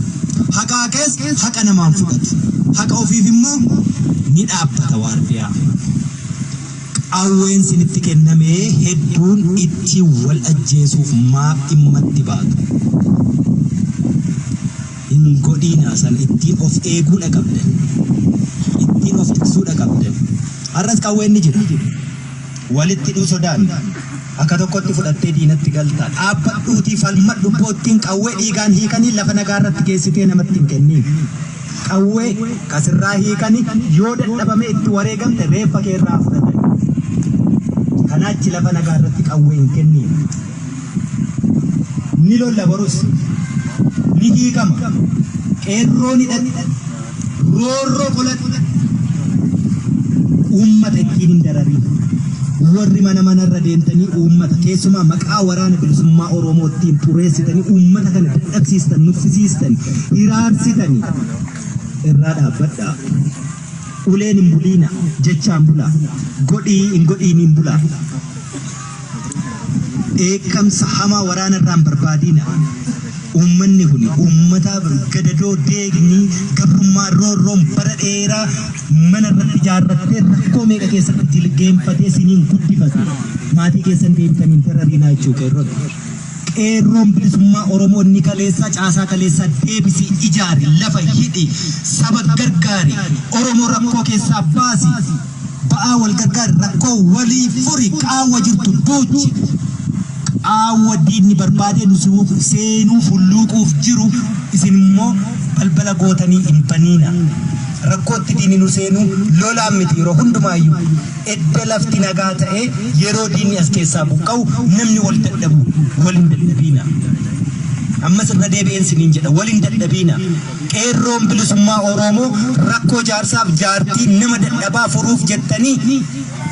Haqa haqees haqa namaan fudhatu. Haqa ofiif immoo ni dhaabbata waardiyaa. Qawween sinitti kenname hedduun ittiin wal ajjeesuuf maaf dhimma itti baatu? Hin godhiinaa sana ittiin of eeguudha qabdan. Ittiin of tiksuudha qabdan. Har'as qawween ni jira. Walitti hidhuu sodaanna. Akka tokkotti fudhattee diinatti galta. Dhaabbadhuutii falmadhu boottiin qawwee dhiigaan hiikanii lafa nagaa irratti geessitee namatti hin kenniin. Qawwee ka sirraa hiikani yoo dadhabamee itti wareegamte reeffa kee irraa fudhatani. Kanaachi lafa nagaa irratti qawwee hin kenniin. Ni lolla borus. Ni hiikama. Qeerroon hidhadhu. Roorroo qoladhu. Uummata ittiin hin dararin. Warri mana manarra deemtanii uummata keessumaa maqaa waraana bilisummaa Oromoo ittiin xureessitanii uummata kana dadhabsiistan, nuffisiistan, hiraarsitani irraa dhaabbadhaa. Uleen hin buliina, jechaan bulaa. Godhii hin godhiiniin bulaa. Dheekkamsa hamaa waraana irraa hin barbaadiina. Uummanni kuni uummata gadadoo deegnii gabrummaa roorroon bara dheeraa mana irratti ijaarrattee rakkoo meeqa keessatti jilgeenfatee siniin guddifate. Maatii keessan deebitanii hin darariinaa jechuu qeerroon. Qeerroon bilisummaa Oromoo inni kaleessaa caasaa kaleessaa deebisii ijaari, lafa hidhi, saba gargaari, Oromoo rakkoo keessaa baasi. Ba'aa wal gargaari, rakkoo walii furi, qaawwa jirtu duuchi. Qaawwa diinni barbaadee nu seenuuf hulluuquuf jiru isin immoo balbala gootanii hin baniina. Rakkootti diinni nu seenuu lolaan miti yeroo hundumaayyuu. Edda lafti nagaa ta'ee yeroo diinni as keessaa buqqa'u namni wal dadhabu wal hin dadhabiina. Ammas irra deebi'een siniin jedha wal hin dadhabiina. Qeerroon Bilisummaa Oroomoo rakkoo jaarsaaf jaartii nama dadhabaa furuuf jettanii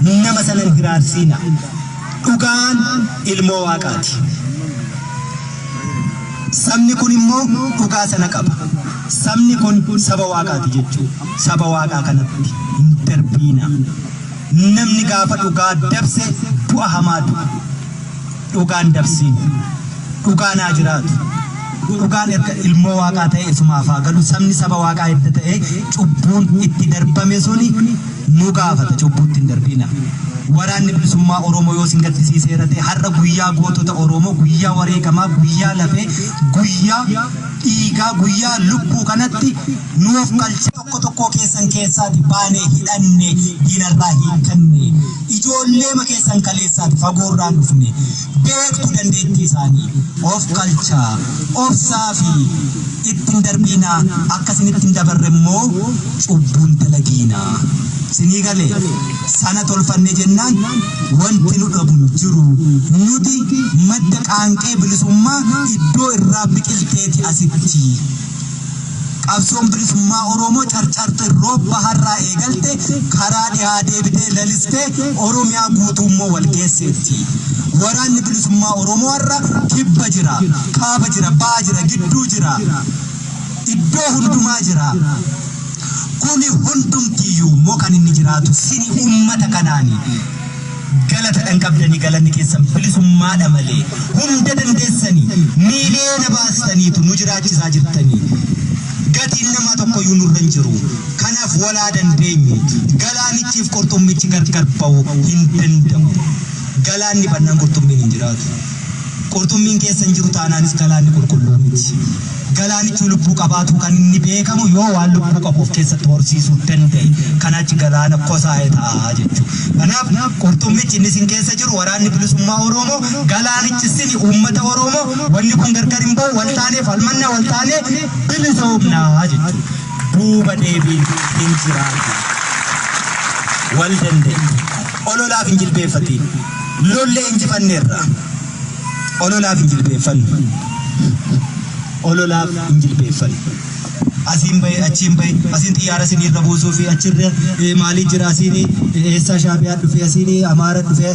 nama sana hin hiraarsiina. Dhugaan ilmoo Waaqaati. Sabni kun immoo dhugaa sana qaba. Sabni kun saba Waaqaati jechuu. Saba Waaqaa kanatti hin darbiina. Namni gaafa dhugaa dabse du'a hamaa du'a. Dhugaan dabsiin. Dhugaan haa jiraatu. Dhugaan erga ilmoo Waaqaa ta'e isumaaf haa galu. Sabni saba Waaqaa edda ta'e cubbuun itti darbame suni nu gaafata. Cubbuutti hin darbiina. Waraanni Bilisummaa Oromoo yoo isin gaddisiiseera ta'e har'a guyyaa gootota Oromoo, guyyaa wareegamaa, guyyaa lafee, guyyaa dhiigaa, guyyaa lubbuu kanatti nu of qalcha. Tokko tokkoo keessan keessaati baanee hidhanne diinarraa hiikkanne. Ijoolleema keessan kaleessaati fagoorraan dhufne. Beektu dandeettii isaanii. Of qalchaa, obsaa fi itti hin darbiinaa, akka isinitti hin dabarre immoo cubbuu hin dalagiinaa. Sinii galee? Sana tolfanne jennaan wanti nu dhabu hin jiru. Nuti madda qaanqee bilisummaa iddoo irraa biqilteeti asitti. Qabsoon bilisummaa Oromoo Carcar Xirroo baharraa eegalte karaa dhihaa deebitee lalistee Oromiyaa guutuu immoo wal geesseetti. Waraanni bilisummaa Oromoo har'a kibba jira, kaaba jira, baha jira, gidduu jira, iddoo hundumaa jira. Kuni hundumtiyyuu immoo kan inni jiraatu sini uummata kanaani. Galata dhan qabdanii galanni keessan bilisummaadha malee hunda dandeessanii miiliyoona baastaniitu nu jiraachisaa jirtanii. Gatiin namaa tokkoyyuu nurra hin jiru. Kanaaf walaa dandeenyu. Galaanichiif qurxummichi gargar ba'uu hin danda'u. Galaanni bannaan qurxummiin hin jiraatu. Qurxummiin keessa hin jiru taanaanis galaanni qulqulluu miti. Galaanichi lubbuu qabaatuu kan inni beekamu yoo waan lubbuu qabu of keessatti horsiisuu danda'e. Kanaachi galaana kosaa'e ta'a jechuudha. Kanaaf qurxummichi inni isin keessa jiru waraanni bilisummaa Oromoo, galaanichi sini uummata Oromoo, wanni kun gargar hin ba'u, wal taanee falmanna, wal taanee bilisoomna jechuudha. Duuba deebiin hin jiraatu. Wal danda'e. Ololaaf hin jilbeeffatiin. Lollee injifanneerra. Ololaaf hin jilbeeffannu. Ololaaf hin jilbeeffannu. Asiin bahe achiin bahe asiin xiyyaara isiniirra buusuu fi achirra maalii jira asiin eessaa shaabiyaa dhufe asiin amaara dhufe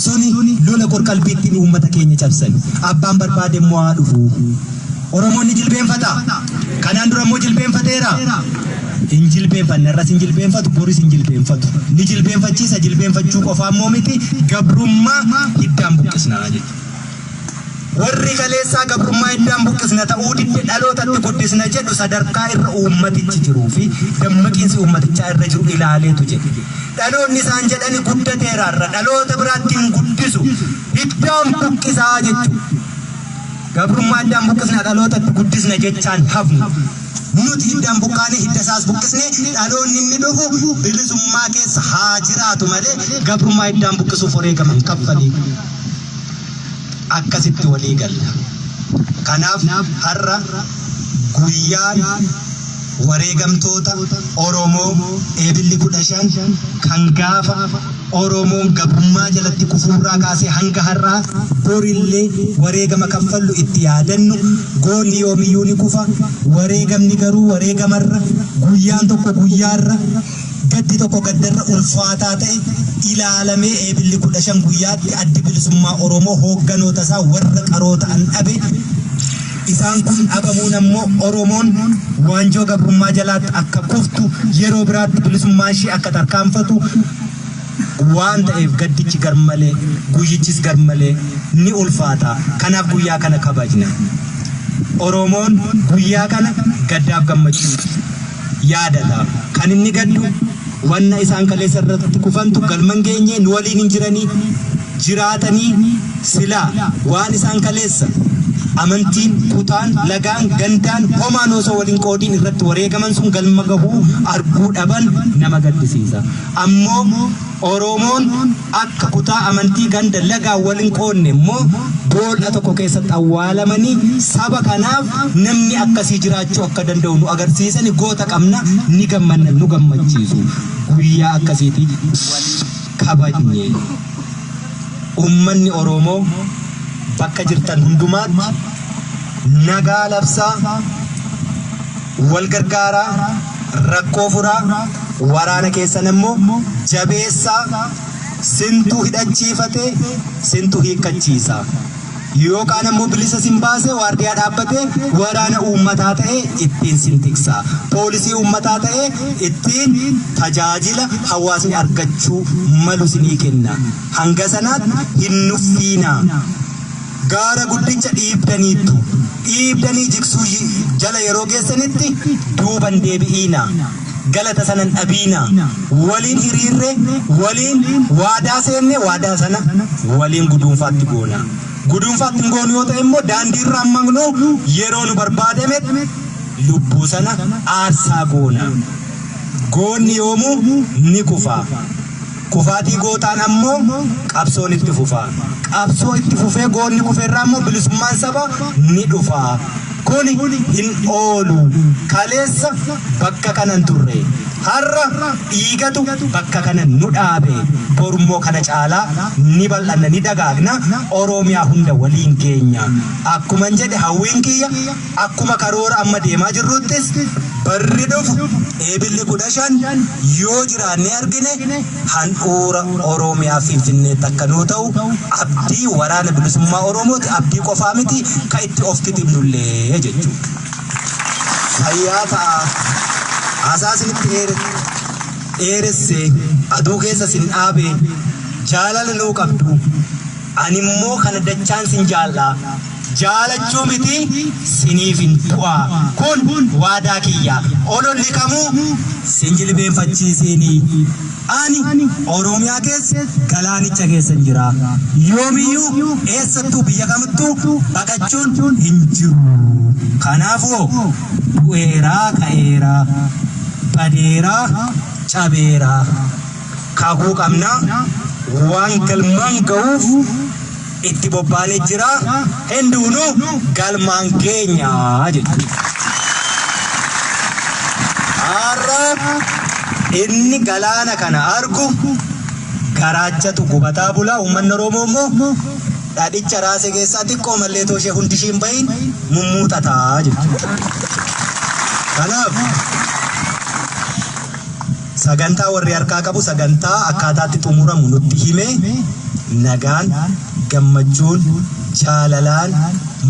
suni lola qorqalbiittiin uummata keenya cabsan. Abbaan barbaade immoo haa dhufu. Oromoon ni jilbeenfata. Kanaan dura immoo jilbeenfateera. Hin jilbeenfanne har'as hin jilbeenfatu boris hin jilbeenfatu. Ni jilbeenfachiisa jilbeenfachuu qofaa immoo miti gabrummaa hiddaan buqqisna jechuudha. Warri kaleessaa gabrummaa hiddaan buqqisna, ta'uu didde, dhalootatti guddisna jedhu, sadarkaa irra uummatichi jiruu fi dammaqiinsi uummatichaa irra jiru ilaaleetu jedhe. Dhaloonni isaan jedhani guddateeraarra dhaloota biraatti hin guddisu, hiddaan buqqisaa jechuudha. Gabrummaa hiddaan buqqisna, dhalootatti guddisna jechaan hafnu. Nuti hiddaan buqqaanee hidda isaas buqqisne, dhaloonni inni dhufu bilisummaa keessa haa jiraatu malee gabrummaa hiddaan buqqisuuf wareegama hin kaffaliin. Akkasitti walii galla. Kanaaf har'a guyyaan wareegamtoota Oromoo Eebilli 15 kan gaafa Oromoon gabrummaa jalatti kufuurraa kaasee hanga har'aa borillee wareegama kaffallu itti yaadannu. Goonni yoomiyyuu ni kufa, wareegamni garuu wareegamarra, guyyaan tokko guyyaarra, gaddi tokko gaddarra ulfaataa ta'e ilaalamee, Eebilli 15 guyyaatti Addi Bilisummaa Oromoo hoogganoota isaa warra qaroo ta'an dhabe. Isaan kun dhabamuun ammoo Oromoon waanjoo gabrummaa jalaatti akka kuftu, yeroo biraatti bilisummaa ishee akka tarkaanfatu waan ta'eef, gaddichi garmalee, guyyichis garmalee ni ulfaata. Kanaaf guyyaa kana kabajna. Oromoon guyyaa kana gaddaaf gammachuu yaadata. Kan inni gaddu wanna isaan kaleessa irratti kufantu galman geenye, nu waliin hin jiranii. Jiraatanii silaa waan isaan kaleessa amantiin, kutaan, lagaan, gandaan homaan osoo waliin qoodiin irratti wareegaman sun galma gahuu arguu dhaban nama gaddisiisa. Ammoo Oromoon akka kutaa, amantii, ganda, lagaan waliin qoodne immoo bool'a tokko keessatti awwaalamanii, saba kanaaf namni akkasii jiraachuu akka danda'u nu agarsiisani, goota qabna, ni gammanna, nu gammachiisu. Guyyaa akkasiiti kabajne. Uummanni Oromoo bakka jirtan hundumaatti nagaa labsaa, wal gargaaraa, rakkoo furaa, waraana keessan immoo jabeessaa. Sintu hidhachiifate, sintu hiikkachiisa. Yookaan ammoo bilisa sin baase, waardiyaa dhaabbatee waraana uummataa ta'e ittiin sin tiksa. Poolisii uummataa ta'e ittiin tajaajila hawaasni argachuu malu sinii kenna. Hanga sanaatti hin nuffiinaa. Gaara guddicha dhiibdaniittu. Dhiibdanii jigsuu jala yeroo geessanitti duuban deebi'iinaa. Galata sanan dhabiinaa. Waliin hiriirree, waliin waadaa seenne, waadaa sana waliin guduunfaatti goona. Guduunfaatti hin goonu yoo ta'e immoo daandii irraa maqnu, yeroo nu barbaadametti lubbuu sana aarsaa goona. Goonni yoomuu ni kufa. Kufaatii gootaan ammoo qabsoon itti fufa. Qabsoo itti fufee goonni kufeerraa immoo bilisummaan saba ni dhufa. Kuni hin oolu. Kaleessa bakka kanan turre. Har'a dhiigatu bakka kana nu dhaabe. Borummoo kana caalaa ni bal'anna, ni dagaagna. Oromiyaa hunda waliin geenya. Akkuman jedhe, hawwiin kiyya akkuma karoora amma deemaa jirruttis barri dhufu Eebilli 15 yoo jiraannee argine handhuura Oromiyaa Finfinneetti akka nuu ta'u abdii Waraana Bilisummaa Oromooti, abdii qofaa miti, ka itti of kitibnullee jechuudha. Fayyaa ta'a. Haasaa isinitti dheeresse, aduu keessa sin dhaabe, jaalala nuu qabdu. Ani immoo kana dachaan sin jaalla. Jaalachuu miti, siniif hin du'a. Kun waadaa kiyya. Ololli kamuu sin jilbeenfachiisiini. Ani Oromiyaa keessa, galaanicha keessa hin jira. Yoomiyyuu, eessattuu, biyya kamittuu baqachuun hin jiru. Kanaafuu du'eeraa ka'eeraa, badeeraa cabeeraa. Kakuu qabna, waan galmaan ga'uuf itti bobbaanee jira, hinduunu galmaan keenya jechuudha. Har'a inni galaana kana argu garaachatu gubataa bula. Uummanni Oromoo immoo dhadhicha raase keessaa xiqqoo mallee ishee hundi ishee hin bahin mummuuxataa jechuudha. Kanaaf sagantaa warri harkaa qabu sagantaa akkaataatti xumuramu nutti hime. Nagaan, gammachuun, jaalalaan,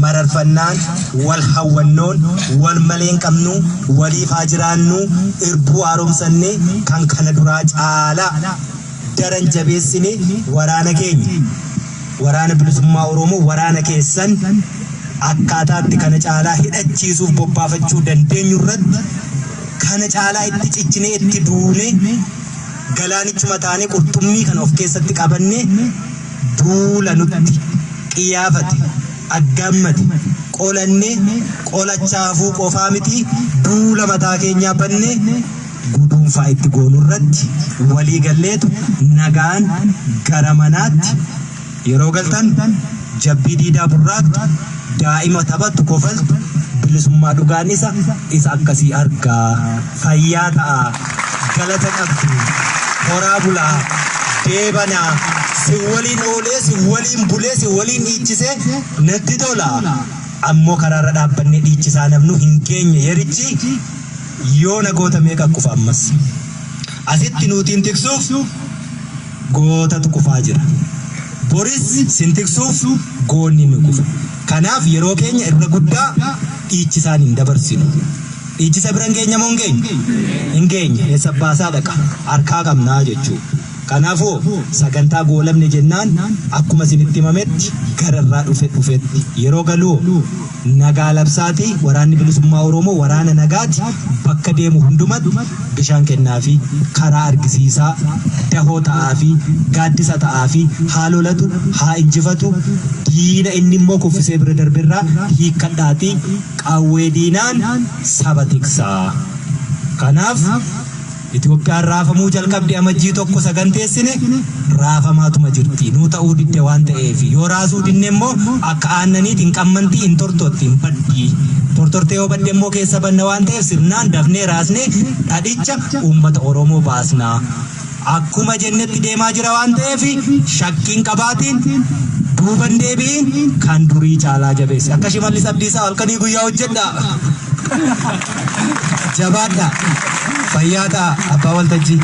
mararfannaan, wal hawwannoon wal malee hin qabnu. Waliif haa jiraannu. Irbuu haaromsannee kan kana duraa caalaa daran jabeessine waraana keenya Waraana Bilisummaa Oromoo, waraana keessan akkaataatti kana caalaa hidhachiisuuf bobbaafachuu dandeenyu irratti kana caalaa itti cichinee, itti duune, galaanichuma taanee qurxummii kana of keessatti qabannee duula nutti qiyyaafate aggaammate qolannee, qolachaafuu qofaa miti, duula mataa keenyaa bannee guduunfaa itti goonu irratti walii galleetu nagaan gara manaatti yeroo galtan, jabbii diidaa burraaqxu, daa'ima taphattu, kofaltu, bilisummaa dhugaan isa akkasii argaa. Fayyaa ta'a, galata qabdu, horaa bulaa, deebanaa. Si waliin oolee, si waliin bulee, si waliin dhiichisee natti tola. Ammoo karaarra dhaabbannee dhiichisaa namnu hin geenye. Yerichi yoona goota meeqa kufa? Ammas asitti nuutiin tiksuuf gootatu kufaa jira. Boris sin tiksuuf goonni ni kufa. Kanaaf yeroo keenya irra guddaa dhiichisaan hin dabarsinu. Dhiichisa bira hin geenye moo hin geenye? Hin geenye. Eessa baasaa dhaqa? Harkaa qabnaa jechuudha. Kanaafuu sagantaa goolamne jennaan, akkuma isinitti himametti gararraa dhufe dhufetti yeroo galuu nagaa labsaatii, Waraanni Bilisummaa Oromoo waraana nagaati. Bakka deemu hundumatti bishaan kennaafi, karaa argisiisaa, dahoo ta'aafi, gaaddisa ta'aafi. Haa lolatu, haa injifatu diina. Inni immoo kuffisee bira darbirraa hiikkadhaatii qawwee diinaan saba tiksaa. Kanaaf Itoophiyaan raafamuu jalqabde. Amajjii 1 saganteessine, raafamaatuma jirti. Nuu ta'uu didde waan ta'eef, yoo raasuu dinne immoo akka aannaniiti hin qammantii, hin tortotti, hin baddi. Tortortee yoo badde immoo keessa banna waan ta'eef, sirnaan dafnee raasnee dhadhicha uummata Oromoo baasna. Akkuma jennetti deemaa jira waan ta'eef, shakkiin qabaatiin duuban deebi'iin kan durii caalaa jabeesse. Akka Shimallis Abdiisaa halkanii guyyaa hojjedha. Jabaadha. Fayyaa ta'a, abbaa waltajjii.